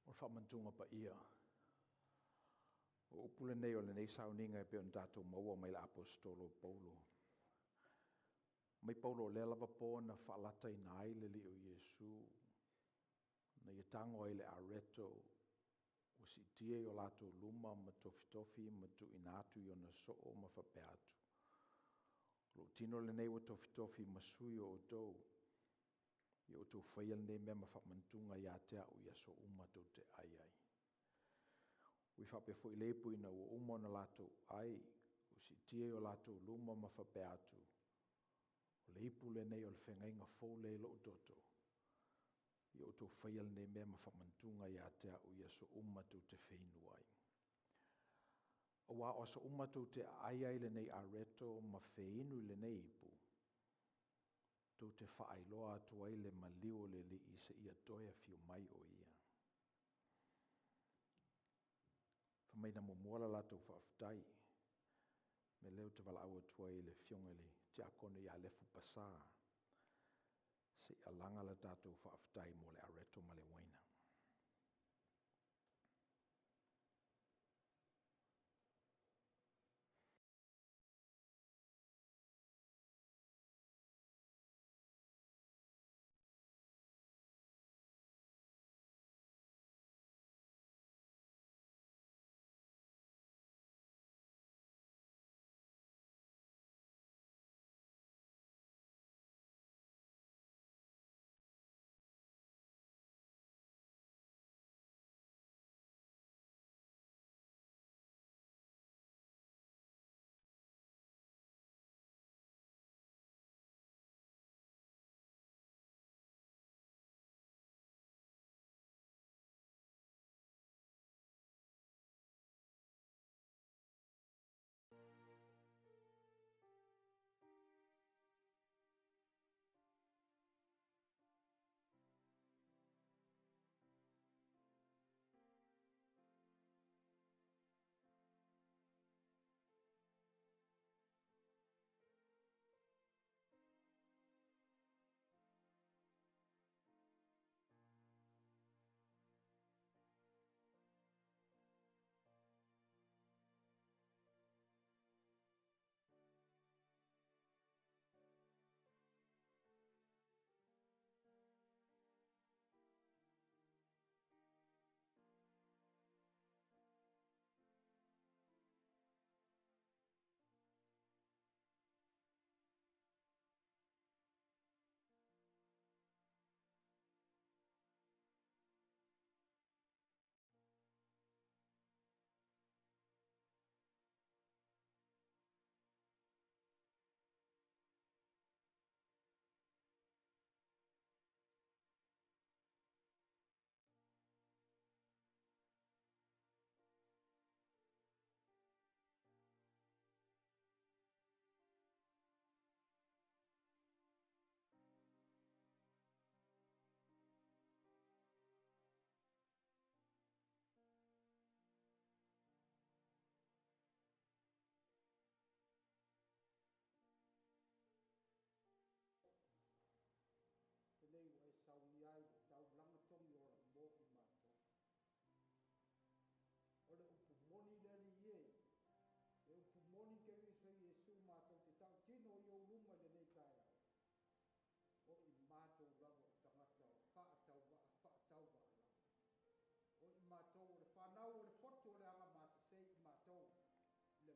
O le faamanatuga paia, o upu nei o lenei sauniga e pei ona tatou maua mai le Aposetolo o Paulo. Fai mai Paulo o lea lava po na faalataina ai le Alii o Iesu, na ia tago ai i le areto, ua siitia i o latou luma ma tofitofi ma tuuina atu i ona soo ma faapea atu, “O lou tino lenei ua tofitofi ma sui o outou, ia outou faia lenei mea ma faamanatuga ia te au i aso uma tou te ai ai.” Ua faapea foi le ipu ina ua uma ona latou ai, ua siitia i o latou luma ma faapea atu, “O le ipu lenei o le feagaiga fou lea i lou toto, ia outou faia lenei mea ma faamanatuga ia te au i aso uma tou te feinu ai.” Aua o aso uma tou te aai ai i lenei areto ma feinu i lenei ipu, tou te faailoa atu ai le maliu o le Alii seia toe afio mai o Ia. Fai mai na muamua le latou faafetai. O le mea lea ou te valaau atu ai i le afioga i le Tiakono ia Lefu Pasa se i alaga le tatou faafetai mo le areto ma le uaina.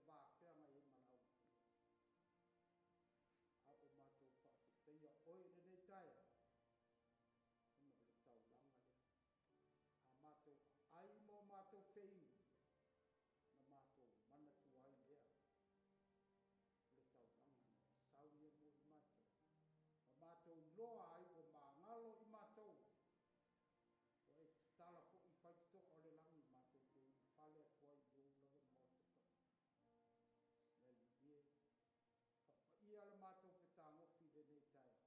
va feagai ai ma le auafa a o matou faafetaia oe i lenei taeao ona o le taulaga lea a matou ai ma o matou feinu na matou manatu ai lea o le taulaga na e saunia mo i matou ma matou iloa ai ua magalo i matou ua e tatala fo'i faitotoa o le lagi matou te ulufale atu ai i ou lava maota paia. Le Alii e, faapaia le matou fetagofi i lenei taeao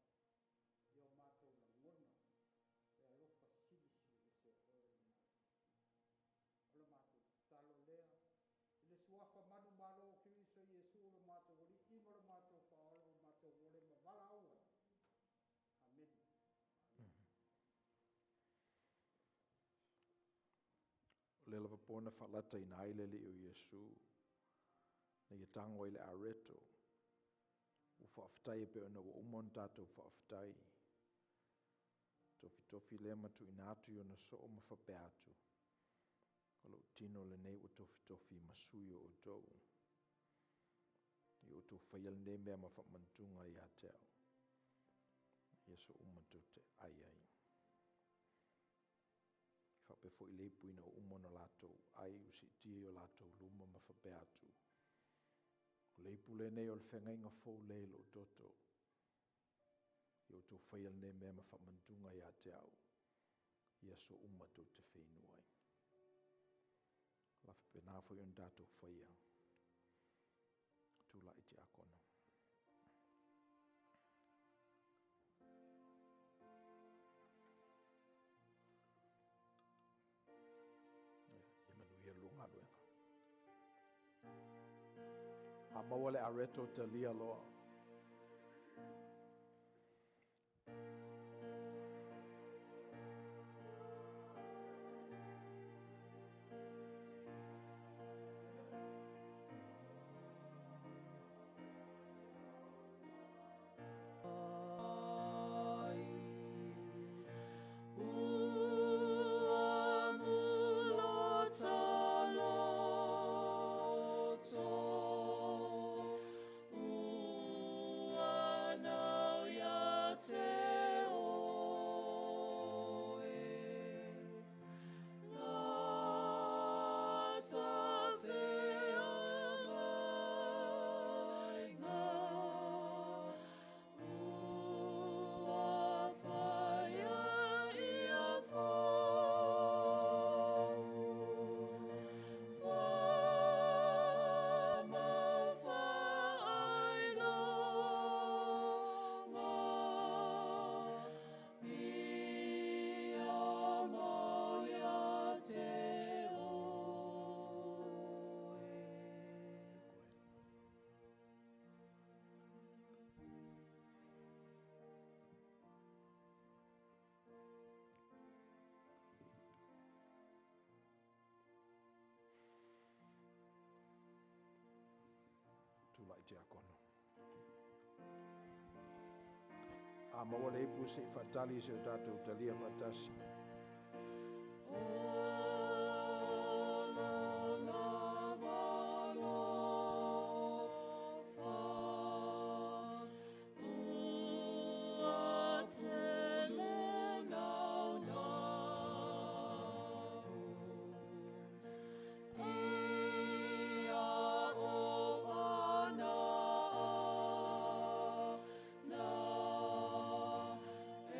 ia o matou lagona le alofa silisili ese o oe o le matou Atua. O le matou tatalo lea i le suafa manumalo o Keriso Iesu lo matou Alii ma lo matou Faaola ua matou ole ma valaau ai. Amene. O le lava pona faalata ina ai le Alii o Iesu, na ia tago ai le areto, ua faafetai e pei ona ua uma ona tatou faafetai. Tofitofi lea ma tuuina atu i ona soo ma faapea atu, o lou tino lenei ua tofitofi ma sui o outou. Ia outou faia lenei mea ma faamanatuga ia te au. Ia so uma tou te ai ai. Faapea foi le ipu ina ua uma ona latou ai ua siitia i o latou luma ma faapea atu, o le ipu lenei o le feagaiga fou lea i lou toto. Ia outou faia lenei mea ma faamanatuga ia te au, ia so uma tou te feinu ai. La faapena foi ona tatou faia. Tulai tiakono. Ia manuia le lua galuega. A maua le areto talia loa. Ua mulota loto, ua nau ia te oe. Lata feagaiga, ua faia ia fou. Faamau faailoga, ia mau ia te oe. Tulai tiakono. A maua le ipu se i faatali se o tatou talia faatasi. O lo lava alofa, ua tele naunau. Ia o ana na e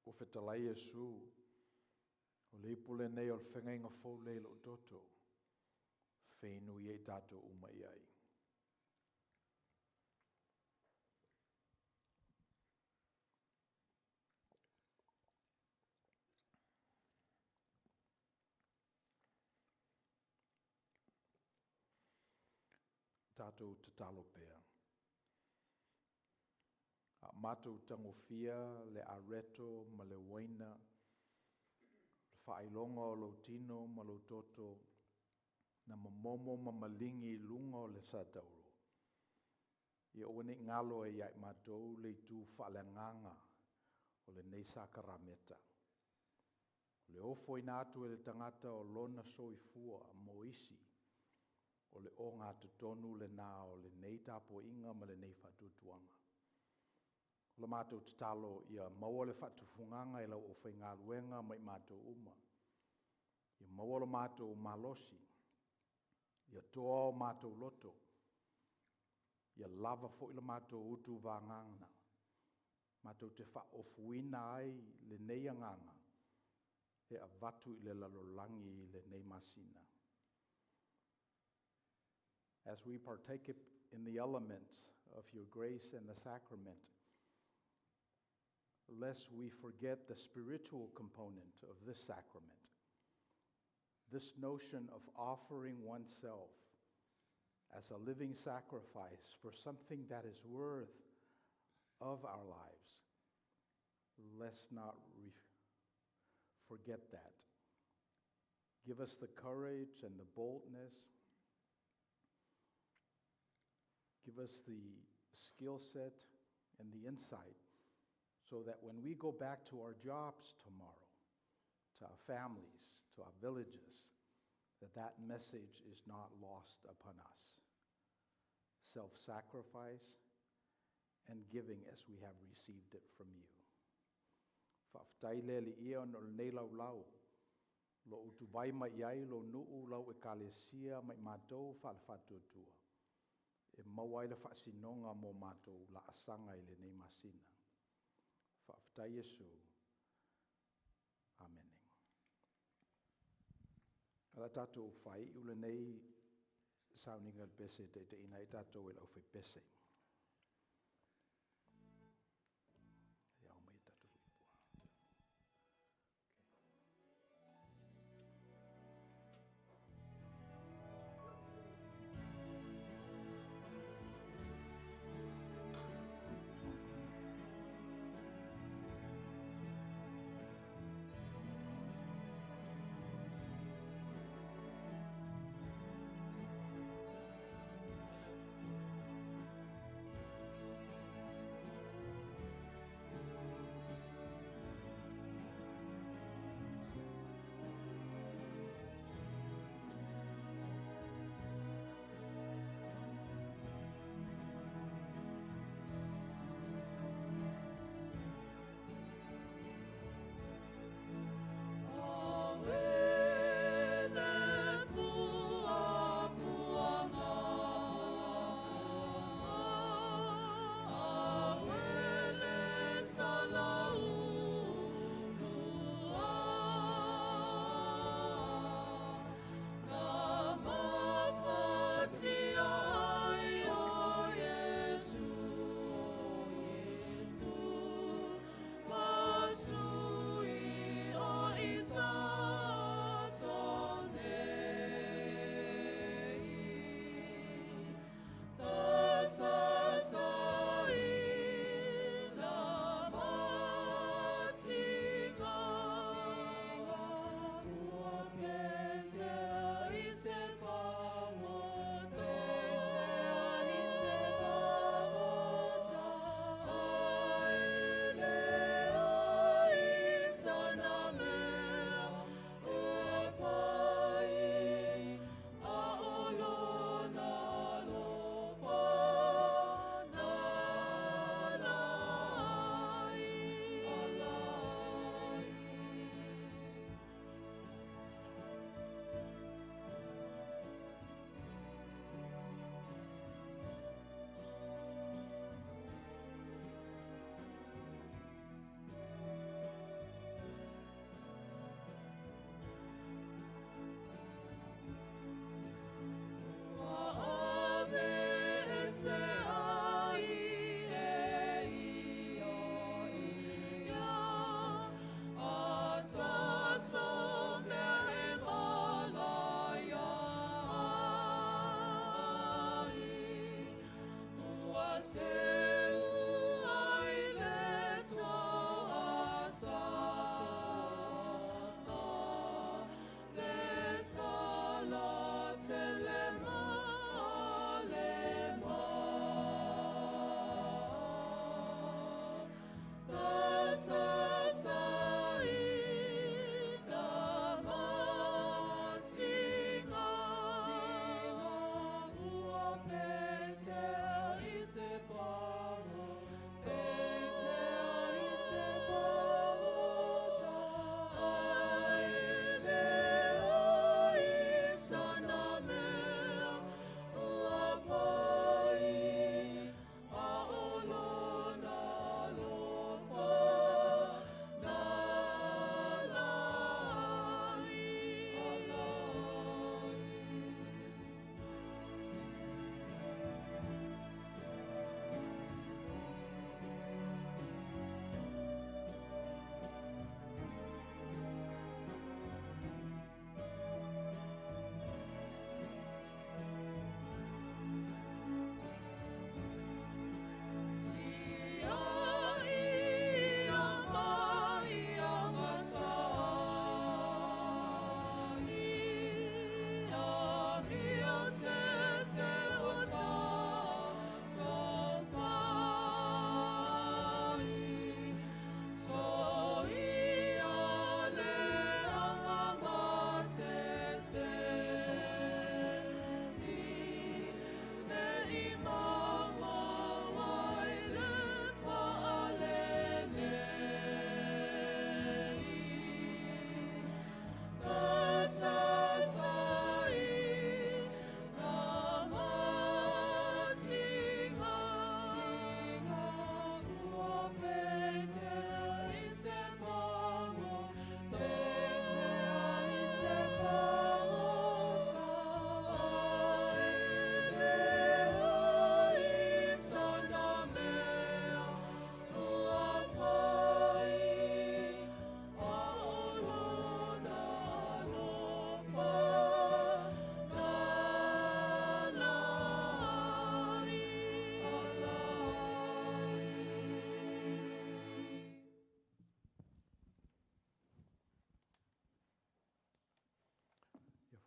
Ua fetalai Iesu, o le ipu lenei o le feagaiga fou lea i lou toto, feinu ia i tatou uma i ai. Tatou tatalo pea. A o matou tagofia le areto ma le uaina, le faailoga o lou tino ma lou toto na momomo ma maligi i luga o le satauro, ia aua ne i galo ai ia i matou le itu faaleagaga o lenei sakarameta. O le ofoina atu e le tagata o lona soifua mo isi, o le ogatotonu lena o lenei tapuaiga ma lenei faatuatuaga. O le matou tatalo ia maua le faatufugaga e lau aufaigaluega ma i matou uma, ia maua lo matou malosi, ia toa o matou loto, ia lava foi le matou utu vagana, matou te faaofuina ai lenei agaga e avatu i le lalolagi i lenei masina. As we partake in the elements of your grace and the sacrament, lest we forget the spiritual component of this sacrament, this notion of offering oneself as a living sacrifice for something that is worth of our lives. Let's not forget that. Give us the courage and the boldness. Give us the skill set and the insight so that when we go back to our jobs tomorrow, to our families, to our villages, that message is not lost upon us. Self-sacrifice and giving as we have received it from you. Faafetai le Alii e ona o lenei laulau, lo utuvai mai ai lo nuu lau ekalesia ma i matou faalefaatuatua, e maua ai le faasinoga mo matou laasaga i lenei masina. Faafetai Iesu. Amene. O le tatou faiu lenei sauniga o le pese e taitaiina ai tatou e le aufaipese. Ia au mai e tatou ipu.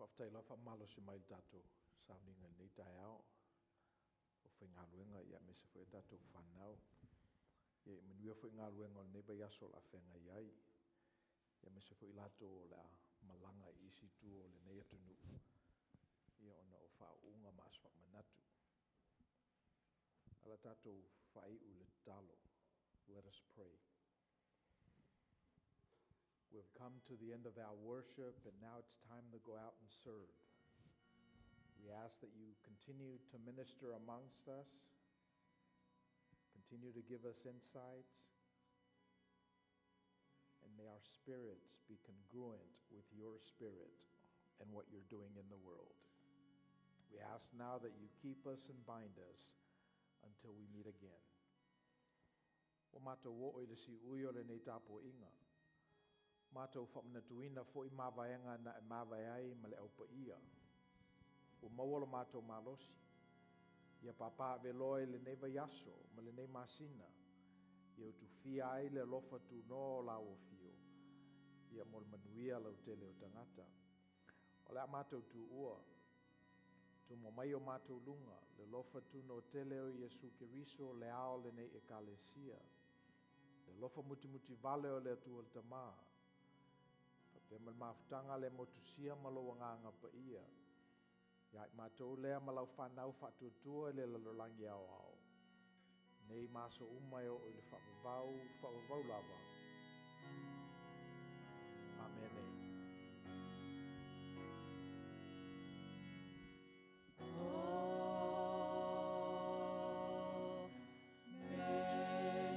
Faafetai lava faamalosi mai i le tatou sauniga i lenei taeao. O faigaluega ia aemaise foi o tatou fanau. Ia e manuia foi galuega o lenei vaiaso o le a feagai ai. Ia aemaise foi i latou o le a malaga i isi itu o lenei atunuu, ia ona o faauuga ma aso faamanatu. Ae o le a tatou faaiu i le tatalo. Let us pray. We've come to the end of our worship, and now it's time to go out and serve. We ask that you continue to minister amongst us, continue to give us insights, and may our spirits be congruent with your spirit and what you're doing in the world. We ask now that you keep us and bind us until we meet again. Ua matou oo i le siui o lenei tapuaiga. Matou faamanatuina foi mavaega na e mavae ai ma le Au Paia. Ua maua lo matou malosi. Ia papaaveloa i lenei vaiaso ma lenei masina. Ia utufia ai le alofa tunoa o lau afio. Ia mo le manuia lautele o tagata. O le a matou tuua. Tumua mai o matou luga, le alofa tunoa tele o Iesu Keriso le ao o lenei Ekalesia. Le alofa mutimutivale o le Atua le Tama. Faapea ma le mafutaga a le motusia ma lou Agaga Paia. Ia i matou lea ma lau fanau faatuatua i le lalolagi aoao. Nei ma aso uma e oo i le faavavau, faavavau lava. Amene.